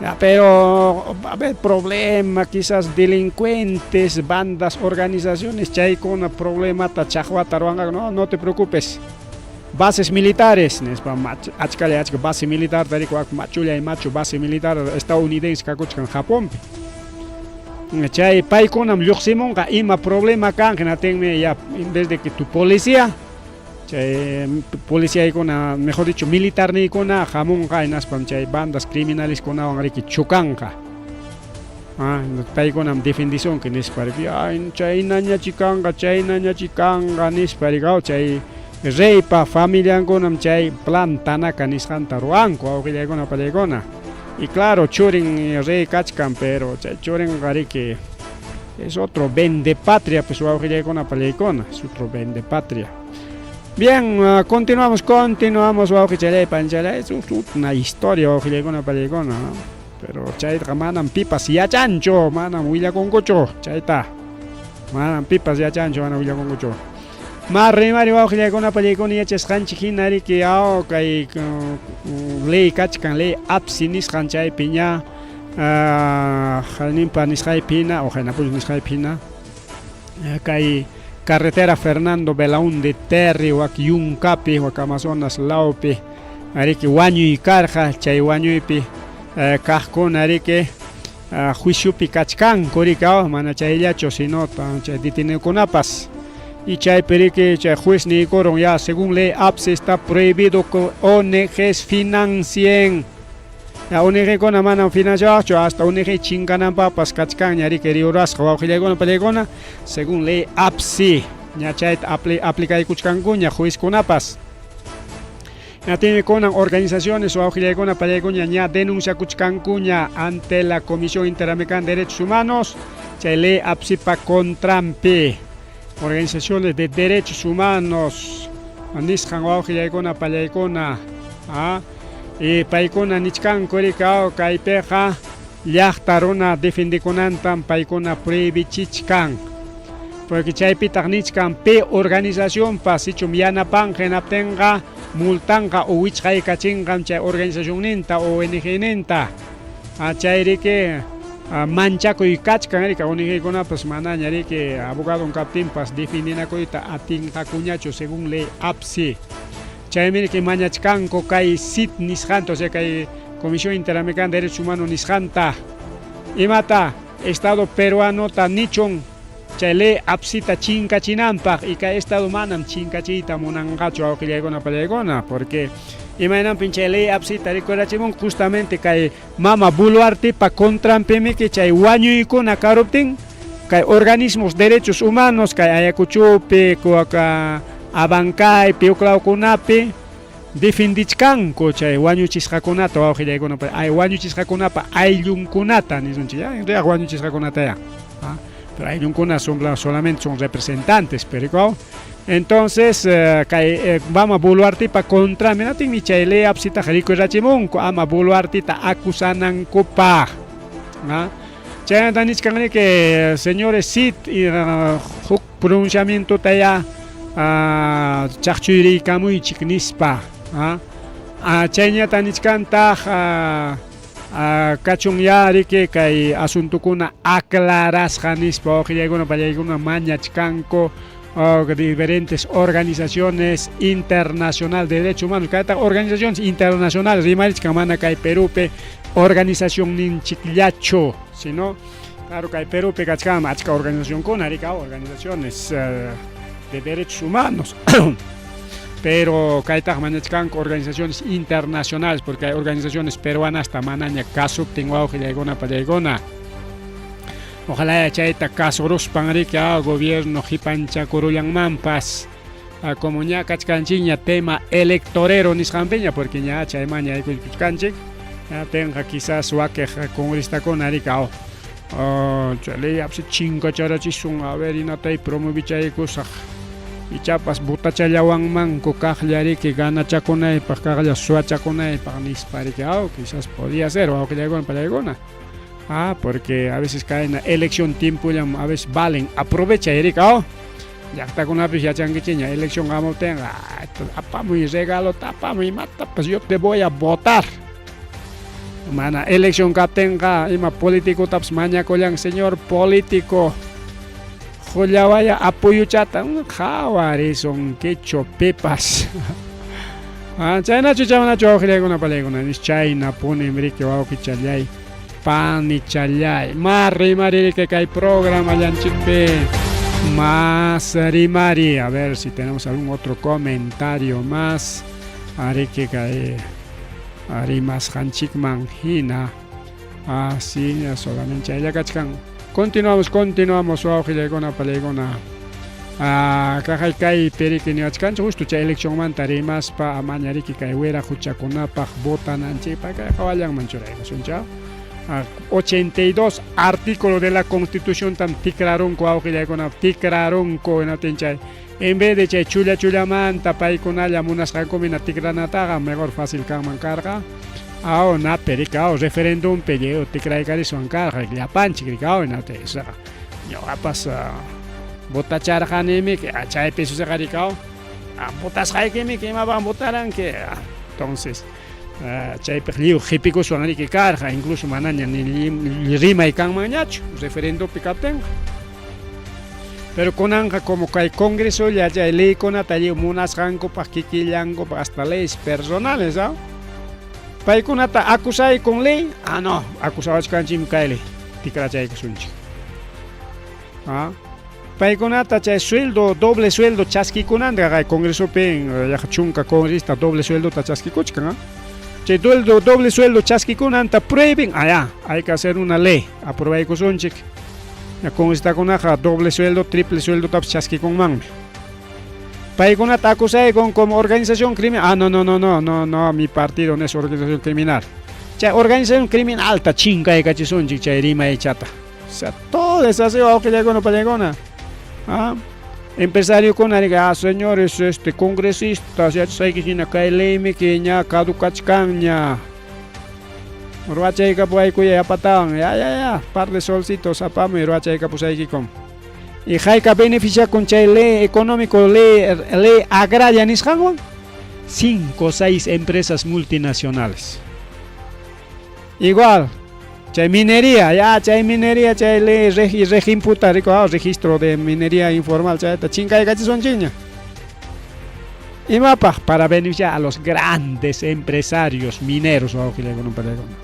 A: Ya, pero va a haber problema, quizás delincuentes, bandas, organizaciones, chaykuna problemata chaqwata ruwanqaku, no, no te preocupes. Bases militares, nispa achkalla achka base militar riki machullay machu base militar estadounidense kakuchkan Japonpi. Chay paykunam lluqsimunqa ima problema kan, hinaptinmi ya en vez de que tu policía chay policiaykuna, mejor dicho, militarniykuna hamunqa hinaspam chay bandas criminaleskunawan riki chukanqa. Paykunam defendisunki nispa riki, ay chaynañachi kanqa, chaynañachi kanqa nispa riki, chay reypa familiankunam chay Plan Tanaka nisqanta ruwanku wawqillaykuna panillaykuna. Y claro, churin rey kachkan, pero chay churinqa riki Es otro vende patria, pues wawqillaykuna pallaykuna, es otro vende patria. Bien, continuamos, continuamos, wawqichalay, panchalay, es una historia, wawqillaykuna pallaykuna, ¿no? Pero chaytaqa manam pipas yachanchu, manam willakunkuchu, chayta. Manam pipas yachanchu, manam willakunkuchu. Marrimari wawqillaykuna pallaykuna yachasqanchik hina riki aw kay ley kachkan ley APSI nisqan chaypi ña hayninpa nisqaypi hina o haynapuchu nisqaypi hina kay carretera Fernando Belaúnde Terry wak yunkapi wak Amazonas lawpi riki wañuy karqa chay wañuypi kaqkuna riki juiciopi kachkanku riki mana chayllachu sino chay detenidokunapas y chaypi riki chay juez niykurun ya según ley APSI está prohibido que ONGs financien. Ya ONGkuna manam financiawaqchu hasta ONG chinkananpaqpas kachkanña riki riurasqa wawqillaykuna pallaykuna según ley APSI ña chayta aplicaykuchkankuña juezkunapas. Ña tiene kunan organizaciones wawqillaykuna pallaykuna ña denunciakuchkankuña ante la Comisión Interamericana de Derechos Humanos chay ley APSIpa contranpi. Organizaciones de derechos humanos nisqan wawqillaykuna pallaykuna y paykuna nichkanku riki kaypiqa llaqta runa defendekunantam paykuna prohibichichkan. Porque chaypitaq nichkan pi organizacionpas sichum yanapanqa hinaptinqa multanqa o wichqaykachinqam chay organizacionninta ONG-ninta. Chay riki manchakuy kachkan riki ONG-kunapas manaña riki abogadon kaptinpas defendinakuyta atinqakuñachu según ley APSI. Chaymi riki mañachkanku kay CID nisqanta, o sea kay Comisión Interamericana de Derechos Humanos nisqanta. Imata Estado peruanota nichun chay ley APSIta chinkachinanpaq y kay Estado manam chinkachiyta munanqachu wawqillaykuna pallaykuna porque imaynanpin chay ley APSIta rikurachimun justamente kay mama Boluartepa contranpimiki chay wañuykuna karuptin kay organismos derechos humanos kay Ayacuchopi, Abancaypi, uklawkunapi defendichkanku chay wañuchisqakunata wawqillaykuna ay wañuchisqakunapa ayllunkunata nisunchik ya en realidad wañuchisqakunata ya pero ayllunkuna son solamente son representantes pero entonces kay mama Boluartepa contra minatinmi chay ley APSItaqa rikurachimunku ama Boluarteta acusanankupaq. Chaynata nichkan riki señores CID huk pronunciamientota ya chaqchuyriykamuychik nispa. Chayñata nichkantaq kachun ya riki kay asuntokuna aclarasqa nispa wawqillaykuna pallaykuna mañachkanku diferentes organizaciones internacional de derechos humanos kaytaq organizaciones internacionales rimarichkan mana kay Perupi organización ninchikllachu sino claro kay Perupi kachkan achka organizacionkuna riki organizaciones de derechos humanos pero kaytaq mañachkanku organizaciones internacionales porque hay organizaciones peruanas manaña kasuptin wawqillaykuna pallaykuna. Ojalá chayta kasuruspan riki gobierno qipanchakurullanmanpas como ña kachkanchikña tema electorero nisqanpiña porque ña chaymanña aykuchkanchik tenqa quizás wakiq congresistakuna riki chay ley APSI chinkacharachisun a ver inatay promovichaykusaq ichapas botachallawanmanku kaqlla riki ganachakunaypaq kaqlla suwachakunaypaq nispa riki quizás podía ser wawqillaykuna pallaykuna. Porque a veces caen elección tiempollam a veces valen aprovecha riki llaqtakunapis yachankichikña elección hamuptinqa apamuy regalota apamuy imatapas yo te voy a votar. Mana elección kaptinqa ima politicotapas mañakullan señor político qullawaya apoyochata qhawarisunkichu pipas. Chaynachu chaynachu wawqillaykuna pallaykuna chaynapunim riki wawqichallay panichallay más rimari riki kay programallanchikpi más rimari. A ver si tenemos algún otro comentario más ariki kay rimasqanchikman hina. Sí, solamente chaylla kachkan. Continuamos, continuamos wawqillaykuna pallaykuna. Kaqay kaypi riki niwachkanchik justo chay eleccionmanta rimaspa amaña riki kay wira huchakunapaq votananchikpaq kay qawallanman churaykusuncha. 82 artículo de la Constitución tam tikrarunku wawqillaykuna, tikrarunku hinaptin chay en vez de chay chulla chullamanta paykunalla munasqankumina tikranataqa mejor fácil kanman karqa. Aw napi rikaw referendumpi lliw tikraykariswan karqa llapanchik rikaw hinaptin isaqa ñuqapas votacharqanimi chaypi suceqa rikaw votasqaykimi imapaq votaranki entonces chaypiq lliw qipikuswan riki karqa incluso manaña ni rimay kanmanñachu referendupi kaptinqa. Pero kunanqa como kay congresolla chay leykunata lliw munasqankupaq kikillankupaq hasta leyes personales, ¿ah? Paykunata acusaykun ley, ah no, acusawachkanchikmi kay ley, tikrachaykusunchik. ¿Ah? Paykunata chay sueldo, doble sueldo chaskikunanta kay congresopi yaqa chunka congresista doble sueldota chaskikuchkan, ¿ah? Chay doble sueldo chaskikunanta prueben, ah ya, hay que hacer una ley, aprobaykusunchik. Congresitakunaqa doble sueldo, triple sueldotapas chaskikunmanmi. Paykunata acusaykun como organización criminal. Ah, no, no, no, no, no, no, mi partido no es organización criminal. Chay organización criminal ta chinkaykachisunchik chay rimaychata. O sea, todo es así, wawqillaykuna pallaykuna. Ah, empresariokuna riqa, ah, señores, congresistas, yachasqayki hina kay leymi que ña caducachkanña. Ruwachaykapuwaykuya yapatawan, ya, ya, ya, par de solcitos apamuy ruwachaykapusaykikum. Y hayka beneficiakun chay ley económico, ley, ley agraria nisqanwan, 5 o 6 empresas multinacionales. Igual, chay minería, ya, chay minería, chay ley regimputa, rico, ah, registro de minería informal, chayta chinkaykachisunchikña. Imapaq para beneficiar a los grandes empresarios mineros, wawqillaykuna pallaykuna.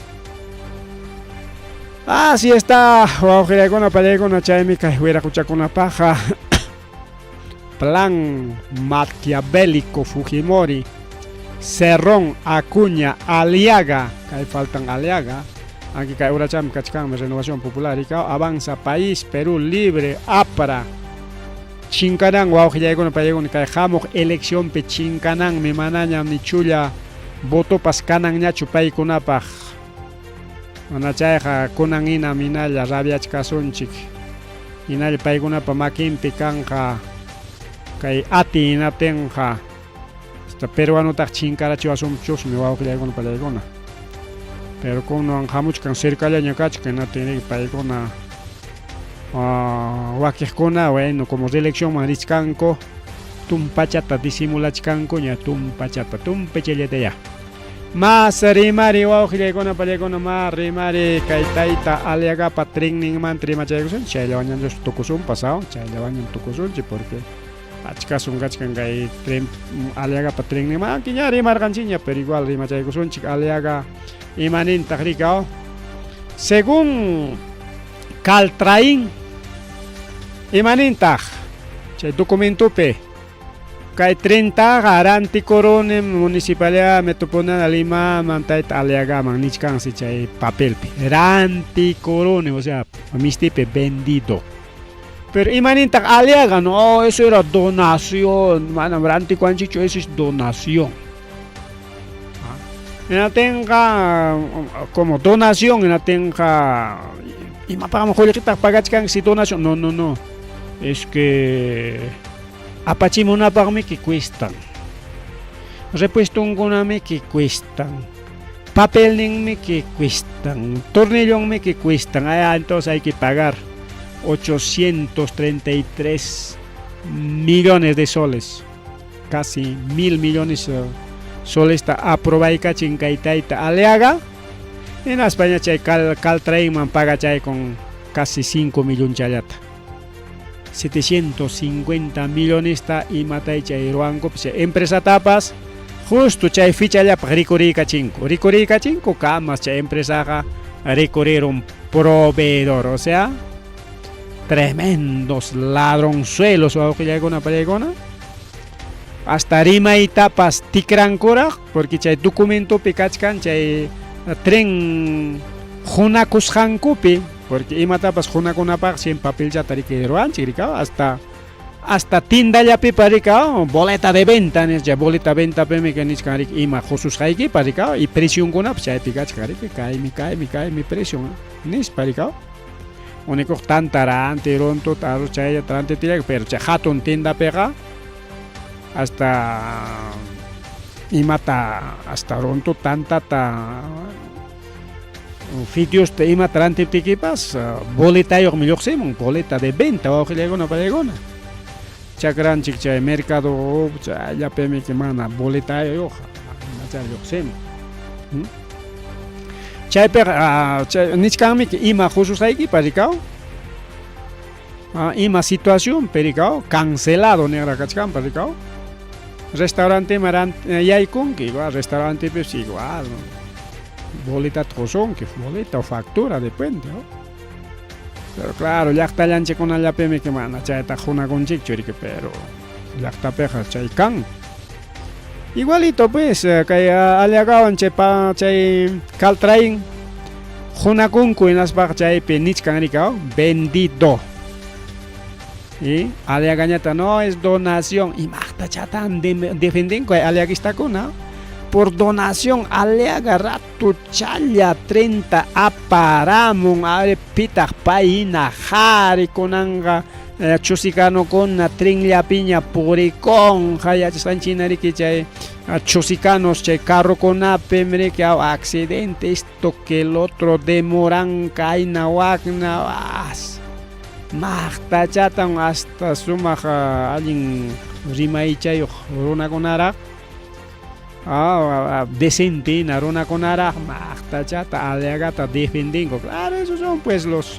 A: Así está, wawqillaykuna pallaykuna, chaymi kay wiraquchakunapaqqa plan maquiavélico Fujimori, Cerrón, Acuña, Aliaga, kay faltan Aliaga, aquí kay urachami kachkanmi Renovación Popular, Avanza País, Perú Libre, APRA, chinkanan wawqillaykuna pallaykuna kay hamuq eleccionpi chinkananmi manañam ni chulla votopas kananñachu paykunapaq. Mana chayqa kunan hina minalla rabiachkasunchik. Hinalla paykunapa makinpi kanqa kay ati hinaptinqa hasta peruanotaq chinkarachiwasunchusmi wawqillaykuna pallaykuna. Pero kunan hamuchkan cercallaña kachkan hinaptin paykuna wakiqkuna bueno como reeleccionman richkanku tumpachata disimulachkankuña tumpachata tumpachallata ya. Mas rimari wawqillaykuna pallaykuna mas rimari kay tayta Aliagapa trenninmanta rimachaykusun chayllawanñam tukusunpas chayllawanñam tukusunchik porque achkasun kachkan kay tren Aliagapa trenninman ña rimarqanchikña pero igual rimachaykusunchik Aliaga imanintaq rika según Caltrain imanintaq chay documentopi kay trentaqa rantikuruni municipalidad metropolitana Limaman tayta Aliagaman nichkansi chay papelpi rantikuruni, o sea, mistipi vendido. Pero imanintaq Aliaga, no, eso era donación, manam rantikuanchikchu, eso es donación. Hinatinqa como donación, hinatinqa imapaqmi qullqitaq pagachkanki si donación, no, no, no, es que apachimunapaqmi que cuestan, repuestonkunami que cuestan, papelninmi que cuestan, tornillonmi que cuestan, ah, entonces hay que pagar 833 millones de soles, casi 1000 millones soles ta aprobaykachin kay tayta Aliaga, hinaspaña chay Caltrainman pagachay con casi 5 millonchallata. 750 millones ta imatay chay ruwankupas chay empresatapas justo chay fichallapaq rikuriykachinku, rikuriykachinku kamas chay empresaqa rikurirun proveedor, o sea, tremendos ladronzuelos wawqillaykuna pallaykuna. Hasta rimaytapas tikrankuraq porque chay documentopi kachkan chay tren hunakusqankupi porque imatapas hunakunapaq siempre papelchata riki ruwanchik rika hasta Hasta tindallapipas rika boleta de venta nisqa, boleta ventapimi nichkan riki ima qususqaykipas rika y precionkunapas chaypi kachkan riki, kaymi, kaymi, kaymi precion nispa rika. Unikuq tanta ranti, runtuta, arroz chayllata rantitillaki, pero chay hatun tindapiqa hasta imata hasta runtu tantata fideosta imata rantiptikipas boletayuqmi lluqsimun, boleta de venta wawqillaykuna pallaykuna. Chakranchik chay mercado chayllapimi mana boletayuqqa manachá lluqsimun. Chaypiqa chay nichkanmi ima qususqaykipas rikaw ima situacionpi rikaw cancelado niqra kachkanpas rikaw restauranteman yaykunki igual restaurantepipis igual boletata qusunki boleta o factura depende no pero claro llaqtallanchikkunallapimi mana chayta qunakunchikchu riki pero llaqtapiqa chay kan. Igualito pues kay Aliagawan chay pa chay Caltrain qunakunku hinaspaqa chaypi nichkan riki vendido. Y Aliagañata no es donación imaqtachatan defendenku kay aliaguistakuna por donación Aliaga ratuchalla 30 aparamun ari pitaq pay hina qhari kunanqa chusicanokuna trinllapiña purikunqa yachasqanchik hina riki chay chusicanos chay carrokunapim riki accidente esto que el otro demoran kayna wakna as maqtachatan hasta sumaq allin rimaychayuq runakunaraq decente hina runakunaraq maqtachata Aliagata defendinku claro esos son pues los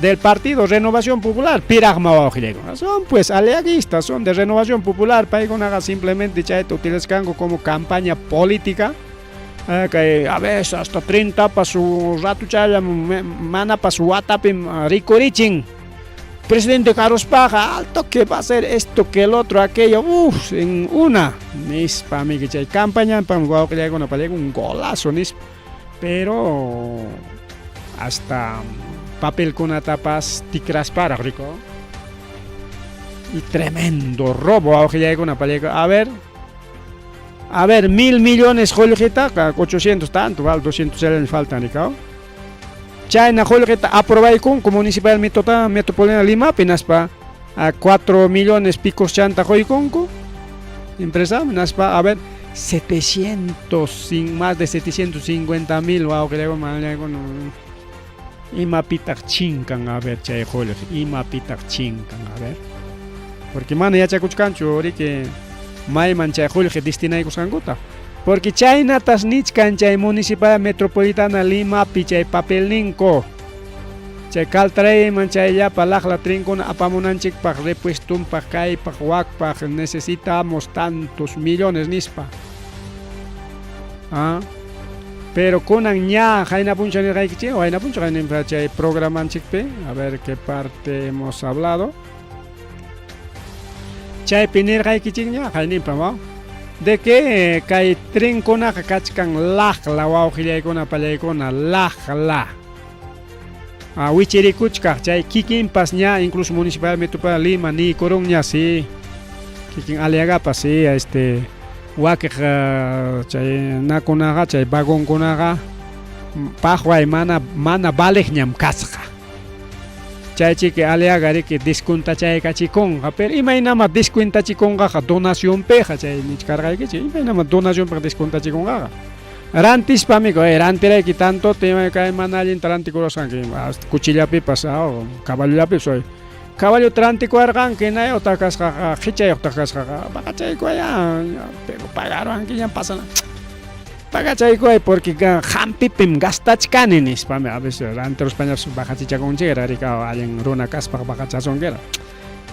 A: del partido Renovación Popular piraqma wawqillaykuna son pues aliaguistas son de Renovación Popular paykunaqa simplemente chayta utilizaskanku como campaña política kay a veces hasta 30pas ratuchalla manapas watapim rikurichin presidente karuspaqa alto que va a ser esto que el otro aquello uff en una nispa amiki chay campañanpam wawqillaykuna pallaykun un golazo nispa pero hasta papelkunatapas tikrasparaq riku y tremendo robo wawqillaykuna pallaykun a ver 1000 millones qullqitaqa 800 tanto val 200 faltan rikaw chayna qullqita aprobaykunku municipal metropolitana Limapi hinaspa a 4 millones picos chanta quykunku empresa hinaspa a ver 700 más de 750 mil wawqillaykuna imapitaq chinkan a ver chay qullqi imapitaq chinkan a ver porque mana yachakuchkanchu riki mayman chay qullqi destinaykusqankuta porque chaynatas nichkan chay municipal metropolitana Limapi chay papelninku chay Caltrainman chay llapa laqla trinkuna apamunanchikpaq repuestunpaq kaypaq wakpaq necesitamos tantos millones nispa pero kunan ña qayna punchaw nirqaykichik qayna punchaw qayninpa chay programanchikpi a ver qué parte hemos hablado chaypi nirqaykichikña qayninpa de que kay trinkunaqa kachkan laqla wawqillaykuna pallaykuna laqla wichirikuchkaq chay kikinpas ña incluso municipal metropolitana Lima niykurunña sí kikin Aliagapas sí este wakiq chay nakunaqa chay vagonkunaqa paqway mana mana valeqñam kasqa chaychiki Aliaga riki descuentachaykachikunqa pero imaynama descuentachikunqaqa donacionpiqa chay nichkarqaykichik imaynama donacionpiqa descuentachikunqaqa rantispa amigo rantirayki tantota ima kay mana allinta rantikurusqanki cuchillapipas caballollapipas caballota rantikuwarqanki hinayuqtaq kasqaqa qichayuqtaq kasqaqa pagachaykuwaya pero pagaruwankiñam pasana pagachaykuway porque hampipim gastachkani nispami a veces rantiruspañapas bajachichakunchikra rika allin runa kaspaqa bajachasunkiqa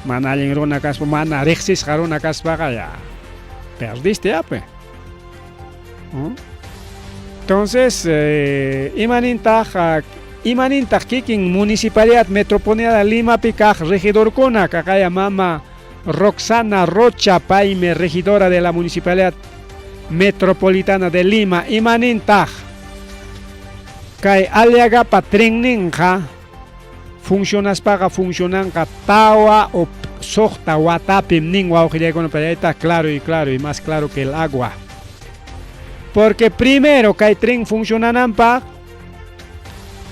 A: mana allin runa kaspa mana riqsisqa runa kaspaqa ya perdiste ya pues. Entonces imanintaq imanintaq kikin municipalidad metropolitana Limapi kaq regidorkuna kaqaya mama Roxana Rocha paymi regidora de la municipalidad metropolitana de Lima imanintaq kay Aliagapa trenninqa Funcionaspaqa funcionanqa tawa o suqta watapim nin wawqillaykuna pallayta claro y claro y más claro que el agua. Porque primero kay tren funcionananpaq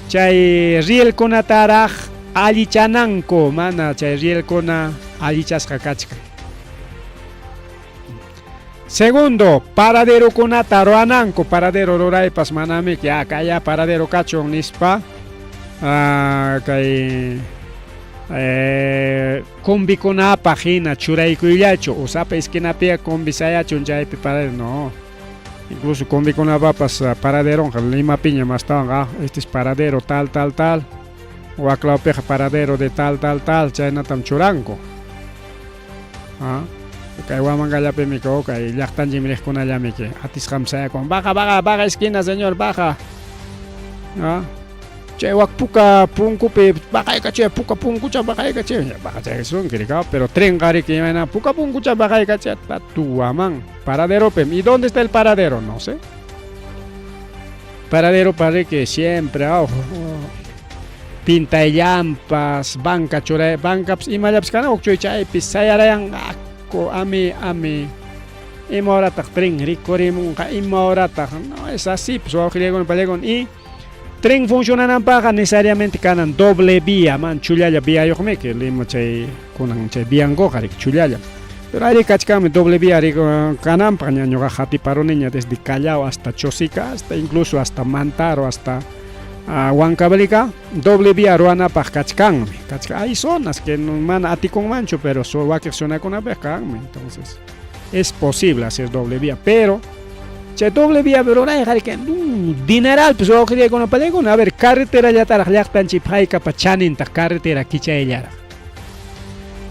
A: chay rielkunataraq allichananku, mana chay rielkuna allichasqa kachkan. Segundo, paraderokunata ruwananku, paradero ruraypas manami ya kaya paradero kachun nispa kay combikunapaq hina churaykuyllachu, usapa esquinapiqa combi sayachun chaypi paradero, no. Incluso combikunapapas paraderonqa Limapiña mastawanqa, este es paradero tal, tal, tal, waklawpiqa paradero de tal, tal, tal, chaynatam churanku. Kay Huamangallapimi kay llaqtanchikmi riqkunallamiki atisqam sayakun baja baja baja esquina señor baja chay wak puka punkupi baqaykachay puka punkucha baqaykachay baqachaykasunki rikaw pero trenqa riki imayna puka punkucha baqaykachay tuwaman paraderopim y dónde está el paradero no sé paradero pariki siempre oh, pintayllampas banca churay bancapas imallapas kana huk chaypi sayarayanqaku ami ami ima horataq tren rikurimunqa ima horataq no es así pues wawqillaykuna pallaykuna y tren funcionananpaqqa necesariamente kanan doble vía man chullalla viayuqmiki Lima chay kunan chay viankuqa riki chullalla pero ari kachkanmi doble vía kananpaq ña ñuqa hatiparuniña desde Callao hasta Chosica hasta incluso hasta Mantaro hasta Huancavelica doble vía ruwanapaq kachkanmi kachkan hay zonas que mana atikunmanchu pero wakiq zonakunapiqa kanmi entonces es posible hacer doble vía pero chay doble vía rurayqa riki dineralpis wawqillaykuna pallaykuna a ver carreterallataraq llaqtanchikpi haykapa chanintaq carretera kichayllaraq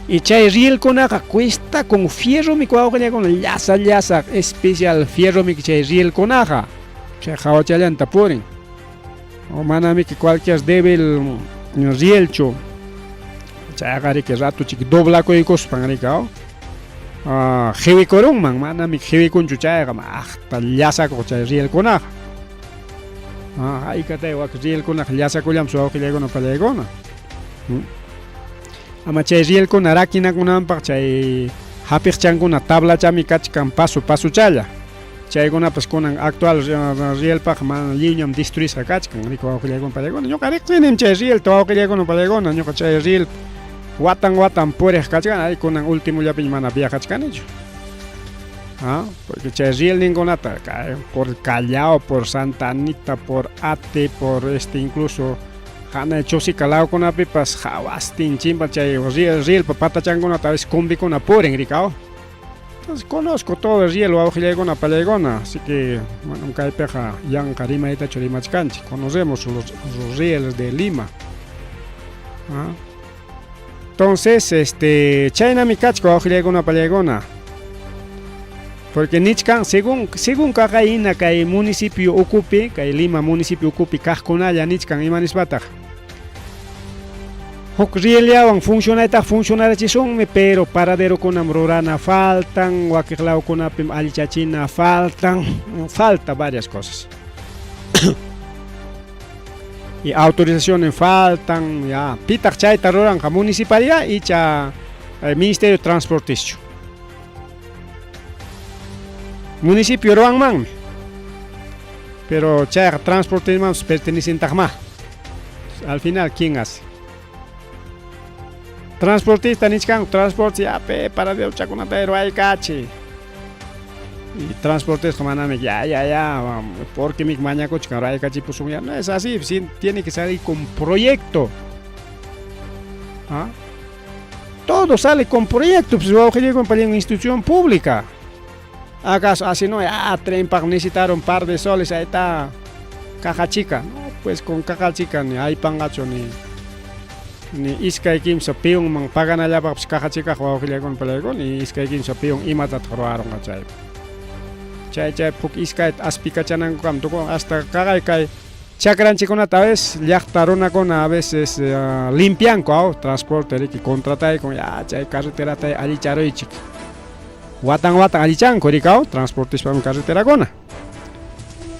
A: y chay rielkunaqa cuesta con fierromi wawqillaykuna llasa llasa especial fierromi chay rielkunaqa chay hawachallanta purin o manamiki cualquier débil rielchu chayqa riki ratuchik doblakuykuspan riki qiwikurunman manami qiwikunchu chayqa maqta llasakuq chay rielkunaqa haykatay wak rielkunaqa llasakullanpas wawqillaykuna pallaykuna ama chay rielkuna rakinakunanpaq chay hapiqchankuna tablachami kachkan paso pasochalla chaykunapas kunan actual rielpaq mana lliwñam destruisqa kachkan riki wawqillaykuna pallaykuna ñuqa riqsinim chay rielta wawqillaykuna pallaykuna ñuqa chay riel watan watan puriq kachkan ay kunan ultimollapiña mana viajachkanichu porque chay rielninkunata por Callao por Santa Anita por Ate por este incluso hanay Chosica lawkunapipas hawastin chimpa chay riel rielpa patachankunata a veces combikuna purin rikaw. Entonces conozco todo el riel wawqillaykuna pallaykuna así que bueno kaypiqa yanqa rimaytachu rimachkanchik conocemos los, los rieles de Lima. Entonces este chaynami kachka wawqillaykuna pallaykuna porque nichkan según según kaqayhina kay municipio ukupi kay Lima municipio ukupi kaqkunalla nichkan ima nispataq huk rielllawan funcionaytaqa funcionarachisunmi pero paraderokunam rurana faltan wakiq lawkunapim allichachina faltan falta varias cosas y autorizaciones faltan ya pitaq chayta ruranqa municipalidad icha ministerio de transporteschu municipio ruwanmanmi pero chayqa transportesmanpas pertenecentaqmá al final quién hace transportista nichkanku transporte ya pe paraderochakunata ruwaykachiy y transportista manami ya ya ya porque mi mañakuchkan ruwaykachipusun ya no es así tiene que salir con proyecto ¿Ah? Todo sale con proyecto pues wawqillaykuna pallan institución pública acaso así no ah trenpaq necesitaron par de soles ahí está caja chica no pues con caja chica ni aypanqachu ni ni iskay kimsa peonman paganallapaqpas caja chicaq wawqillaykuna pallaykuna ni iskay kimsa peon imatataq ruwarunqa chaypi chay chaypi huk iskayta aspikachanankukama tukun hasta kaqay kay chakranchikkunata a veces llaqta runakuna a veces limpianku aw transporte riki contrataykun ya chay carreterata allicharuychik watan watan allichanku riki aw transportespami carreterakuna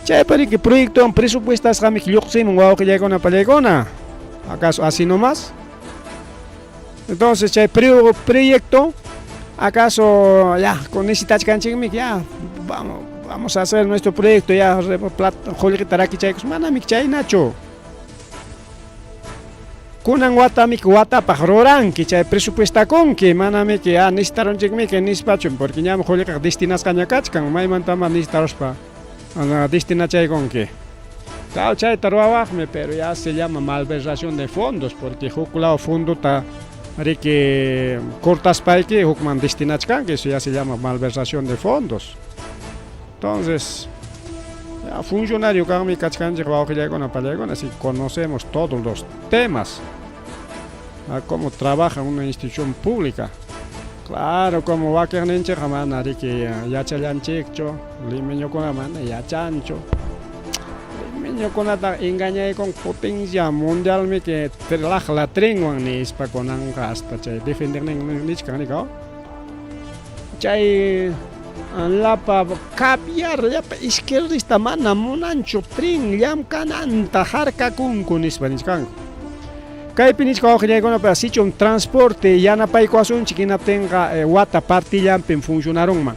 A: chaypa riki proyectowan presupuestasqamiki lluqsimun wawqillaykuna pallaykuna. ¿Acaso así nomás? Entonces chay proyecto, acaso ya necesitachkanchikmi ya vamos, vamos a hacer nuestro proyecto ya qullqita rakichaykus manami chaynachu. Kunan watamiki watapaq ruranki chay presupuestakunki manamiki ya necesitarunchikmiki nispachu porque ñam qullqiqa destinasqaña kachkan maymantama necesitaruspa destinachaykunki. Claro, chayta ruwawaqmi, pero ya se llama malversación de fondos porque huk lado fondota riki cortaspayki hukman destinachkanki, eso ya se llama malversación de fondos. Entonces, ya funcionario kanmi kachkanchik wawqillaykuna pallaykuna, así conocemos todos los temas, a cómo trabaja una institución pública. Claro, como wakiqninchikqa mana riki yachallanchikchu, limeñokuna mana yachanchu. Limeñokunata engañaykun potencia mundialmiki laqla trenwan nispa kunanqa hasta chay defendernin nichkan rika. Chay lapa caviar llapa izquierdista mana munanchu tren llamkananta harkakunku nispa nichkanku. Kaypi nichka wawqillaykunapa sichum transporte yanapaykuwasunchik hinaptinqa wata partillanpim funcionarunman.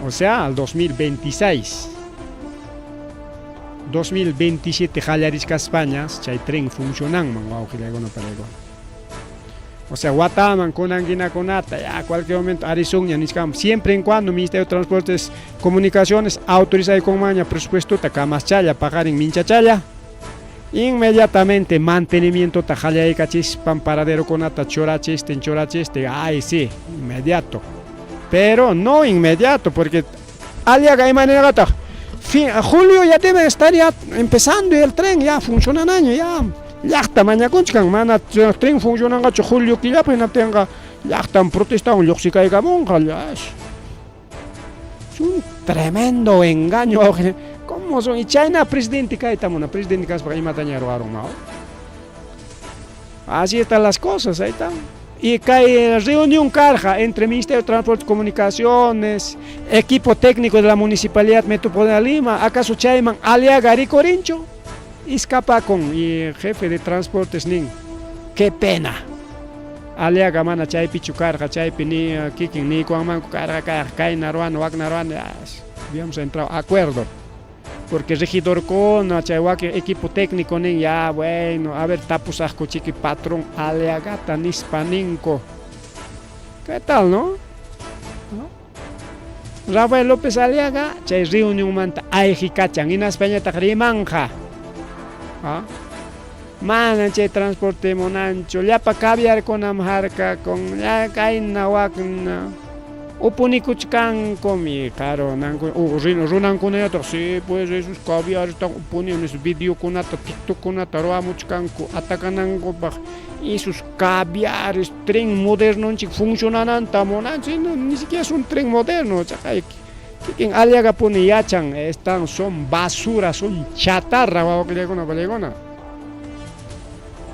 A: O sea, al 2026. 2027 qallarichkaspañas chay tren funcionanman wawqillaykuna palaykuna. O sea, wataman kunankinakunata ya cualquier momento arisunña nichkanman siempre en cuando Ministerio de Transportes Comunicaciones autorizaykunmanña presupuestota kamaschalla paqarin minchachalla inmediatamente mantenimientota qallaykachispan paraderokunata churachistin churachistin ay sí, inmediato. Pero no inmediato porque Aliaga imanirqataq julio ya debe estar ya empezando el tren ya funcionanaña ya llaqta mañakunchkan mana tren funcionanqachu julio killapi hinaptinqa llaqtan protestawan lluqsikaykamunqa. Es un tremendo engaño. ¿Cómo son? Y chayna presidente kayta muna presidente kaspaqa imataña ruwarunman. Así están las cosas, ahí está. Y kay reunión karqa entre Ministerio de Transportes y Comunicaciones, equipo técnico de la Municipalidad Metropolitana de Lima, acaso chayman Aliaga rikurinchu, iskapakun y jefe de transportes nin, qué pena. Aliaga mana chaypichu karqa, chaypi ni kikin niykuwanmanku karqa kayqa kayna ruwana wakna ruwana, habíamos entrado a acuerdo. Porque regidorkuna chay wakin equipo técnico nin ya bueno, a ver tapusaqku chiki patrón Aliagata nispa ninku. ¿Qué tal, no? ¿No? Rafael López Aliaga chay reunionmanta ayqikachan hinaspañataq rimanqa. ¿Ah? Mana chay transporte munanchu, llapa caviarkunam harkakun, ya kayna wakna upunikuchkankumi, claro, runankunañataq sí, pues esos caviares están upuni videokunata, TikTokkunata ruwamuchkanku atakanankupaq, esos caviares, tren modernonchik funcionananta munanchik, no, ni siquiera es un tren moderno, chaqay kikin Aliagapuni yachan, están, son basura, son chatarra wawqillaykuna pallaykuna.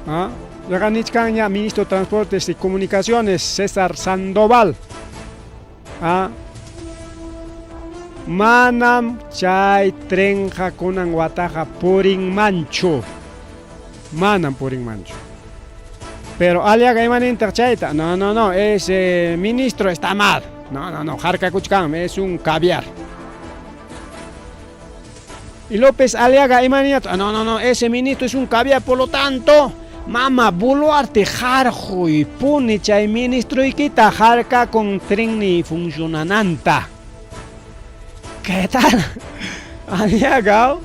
A: ¿Ah? Yaqa nichkanña ministro de Transportes y Comunicaciones César Sandoval. ¿Ah? Manam chay trenqa kunan wataqa purinmanchu. Manam purinmanchu. Pero Aliaga imanintaq chayta. No, no, no, ese ministro está mal. No, no, no, harkakuchkanmi, es un caviar. Y López Aliaga imaniyataq, no, no, no, ese ministro es un caviar, por lo tanto, mama Boluarte harquy puni chay ministroykita harkakun trenni funcionananta. ¿Qué tal? Aliaga,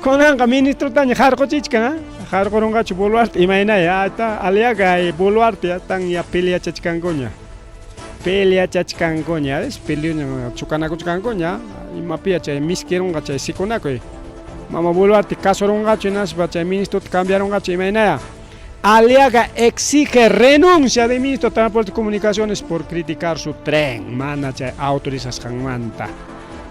A: kunanqa ministrotaña harquchichkan, harqurunqachu Boluarte, imaynaya, está Aliaga y Boluarte ya están ya peleachachkankuña. Peleachachkankuña, ¿ves? Peleoña chukanakuchkankuña, imapiya chay miskirunqa chay sikunakuy. Mama Boluarte kasurunqachu hinaspa chay ministrota cambiarunqachu imaynaya. Aliaga exige renuncia de ministro de Transportes y Comunicaciones por criticar su tren. Mana chay autorizasqanmanta.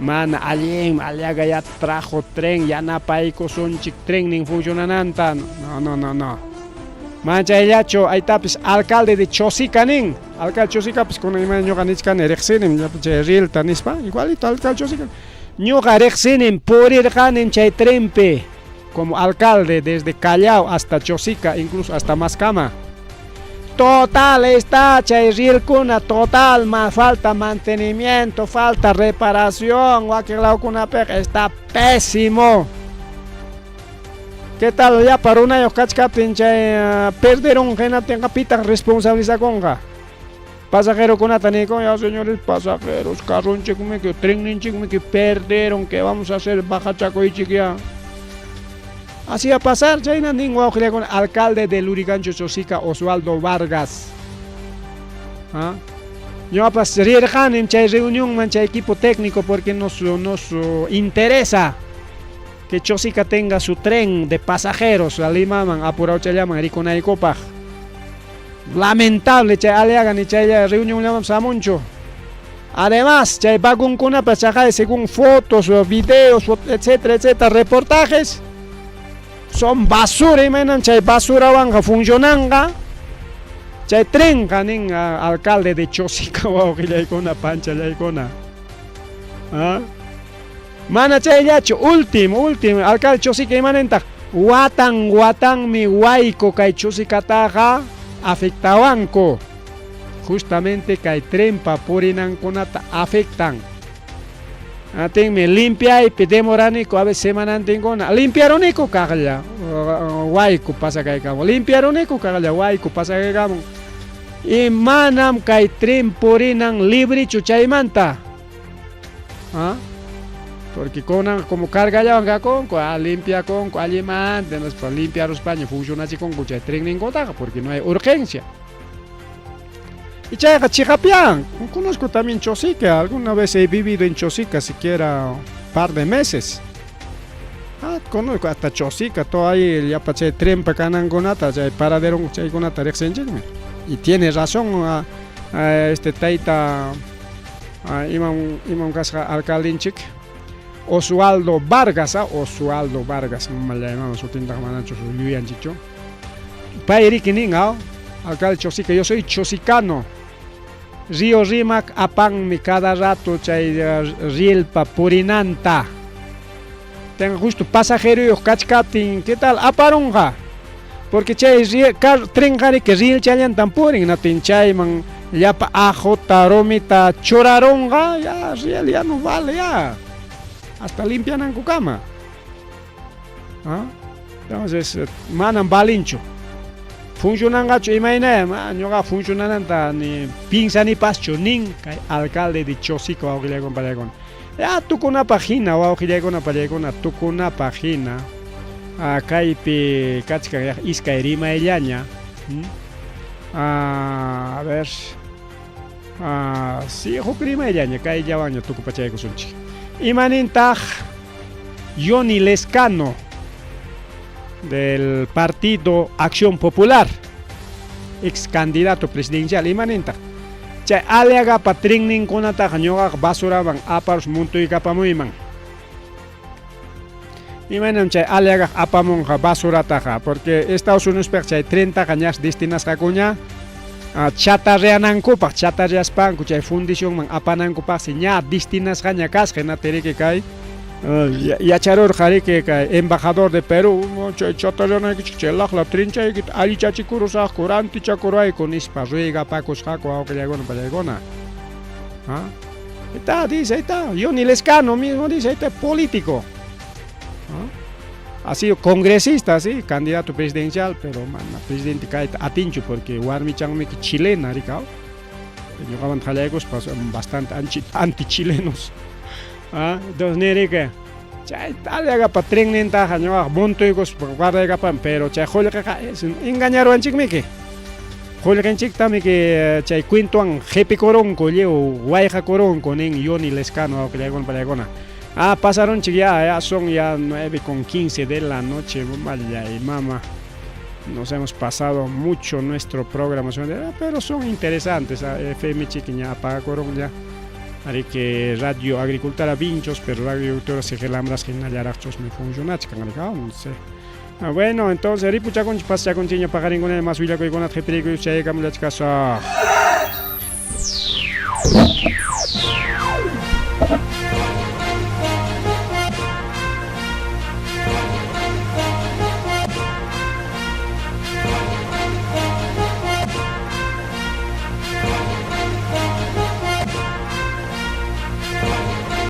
A: Mana allin Aliaga ya trajo tren, yanapaykusunchik trennin funcionananta. No, no, no, no. Mana chayllachu aytapis alcalde de Chosica nin. Alcalde Chosica pues kunan ima ñuqa nichkani riqsinim chay rielta nispa, igualito alcalde Chosica. Ñuqa riqsinim purirqanim chay trenpi. Como alcalde desde Callao hasta Chosica, incluso hasta Mascama. Total está chay rielkuna, total, ma falta mantenimiento, falta reparación, wakin lawkunapiqa está pésimo. ¿Qué tal llapa runayuq kachkaptin chay perderunqa hinaptinqa pitaq responsabilizakunqa? Pasajerokunata niykun, ya señores pasajeros, carronchikmi, trenninchikmi que perdieron, ¿qué vamos a hacer? Bajachakuychik ya. Así a pasar, chayna nin wawqillakuna, alcalde de Lurigancho Chosica, Oswaldo Vargas. ¿Ah? Ñuqapas rirqanim chay reunionman, chay equipo técnico, porque nos interesa que Chosica tenga su tren de pasajeros a Limaman, Apurauchallaman, rikunaykupaq. Lamentable chay Aliaga ni chay reunión samunchu. Además, chay vagonkunapas chaqay según fotos, videos, etcétera, etcétera, reportajes, son basura, imaynan chay basurawanqa funcionanqa. Chay trenqa nin alcalde de Chosica wawqillaykuna, panchallaykuna. ¿Ah? Mana chayllachu, último, último, alcalde Chosica imanintaq, watan watanmi wayku kay Chosicataqa afectawanku. Justamente kay trenpa purinankunata afectan. Atinmi limpiaypi demoraniku a veces semanantinkuna, limpiaruniku kaqlla wayku pasakaykamun, limpiaruniku kaqlla wayku pasakaykamun. Y manam kay tren purinan librichu chaymanta. ¿Ah? Porque kunan como cargallawan kakunku, limpiakunku allimanta, hinaspa limpiaruspaña funcionachikunku chay trenninkutaqa porque no hay urgencia. Y chayqa chiqapyan. Conozco también Chosica, alguna vez he vivido en Chosica siquiera un par de meses. Ah, conozco hasta Chosica, todo ahí llapa chay trenpa kanankunata, chay paradero chaykunata riqsinchikmi. Y tiene razón este tayta imam kasqa alcaldinchik Oswaldo Vargas, Oswaldo Vargas, mama sutintaqa manachu yuyanchikchu. Pay riki nin, alcalde Chosica, yo soy chosicano. Río Rimac apanmi cada rato chay rielpa purinanta. Tengo justo pasajeroyuq kachkaptin, ¿qué tal? Aparunqa. Porque chay trenqa riki rielchallantan purin, natin chayman llapa ajuta, rumita churarunqa, ya riel ya no vale ya. Hasta limpianankukama. ¿Ah? Entonces, manam valinchu. Funcionanqachu imaynaya, ñuqa funcionananta ni pinsanipaschu nin kay alcalde de Chosica wawqillaykuna pallaykuna. Ya tukunapaq hina wawqillaykuna pallaykuna tukunapaq hina kaypi kachkan ya iskay rimayllaña. A ver. Si huk rimayllaña kayllawanña tukupachaykusunchik. Imanintaq Yonhy Lescano del Partido Acción Popular, ex candidato presidencial, imanintaq chay Aliagapa trenninkunataqa ñuqaqa basuraman aparus muntuykapamuyman. Imaynam chay Aliagaq apamunqa basurataqa, porque Estados Uniospiqa chay trentaqa ñas destinasqakuña chatarreanankupaq, chatarreaspanku chay fundicionman apanankupaqsi ña destinasqaña kasqa, hinaptin kay yacharurqa riki kay embajador de Perú, chay chatarreanaykichik chay laqla trenchaykita allichachikurusaqku, rantichakurayku nispa ruegapakusqaku wawqillaykuna pallaykuna. ¿Ah? Está, dice, ahí está, Yonhy Lescano mismo dice, ahí está, político. ¿Ah? Ha sido congresista, sí, candidato presidencial, pero mana presidente kayta atinchu porque warmichanmiki chilena, rikaw. Ñuqawan qallaykuspa son bastante anti-chilenos. ¿Ah? Entonces nirike, chay Aliagapa trennintaqa ñuqaqa muntuykuspa guardaykapan, pero chay qullqiqa engañaruwanchikmiki. Qullqinchiktami chay cuentowan qipikurunku, lliw wayqakurunku nin Yonhy Lescano wawqillaykuna pallaykuna. Ah, pasarunchik ya, ya son ya 9:15 de la noche, y mama. Nos hemos pasado mucho nuestro programa, pero son interesantes. FM chiquiña apaga ya. Ari que Radio Agricultura Vinchos, pero Radio Agricultura Segelambras hinallaraqchus mi funcionachkan, no sé. Ah, bueno, entonces, ripuchakunchik pasachakunchikña paqarinkuna más willakuykunata qhipirikuy chaykamulachkasaq.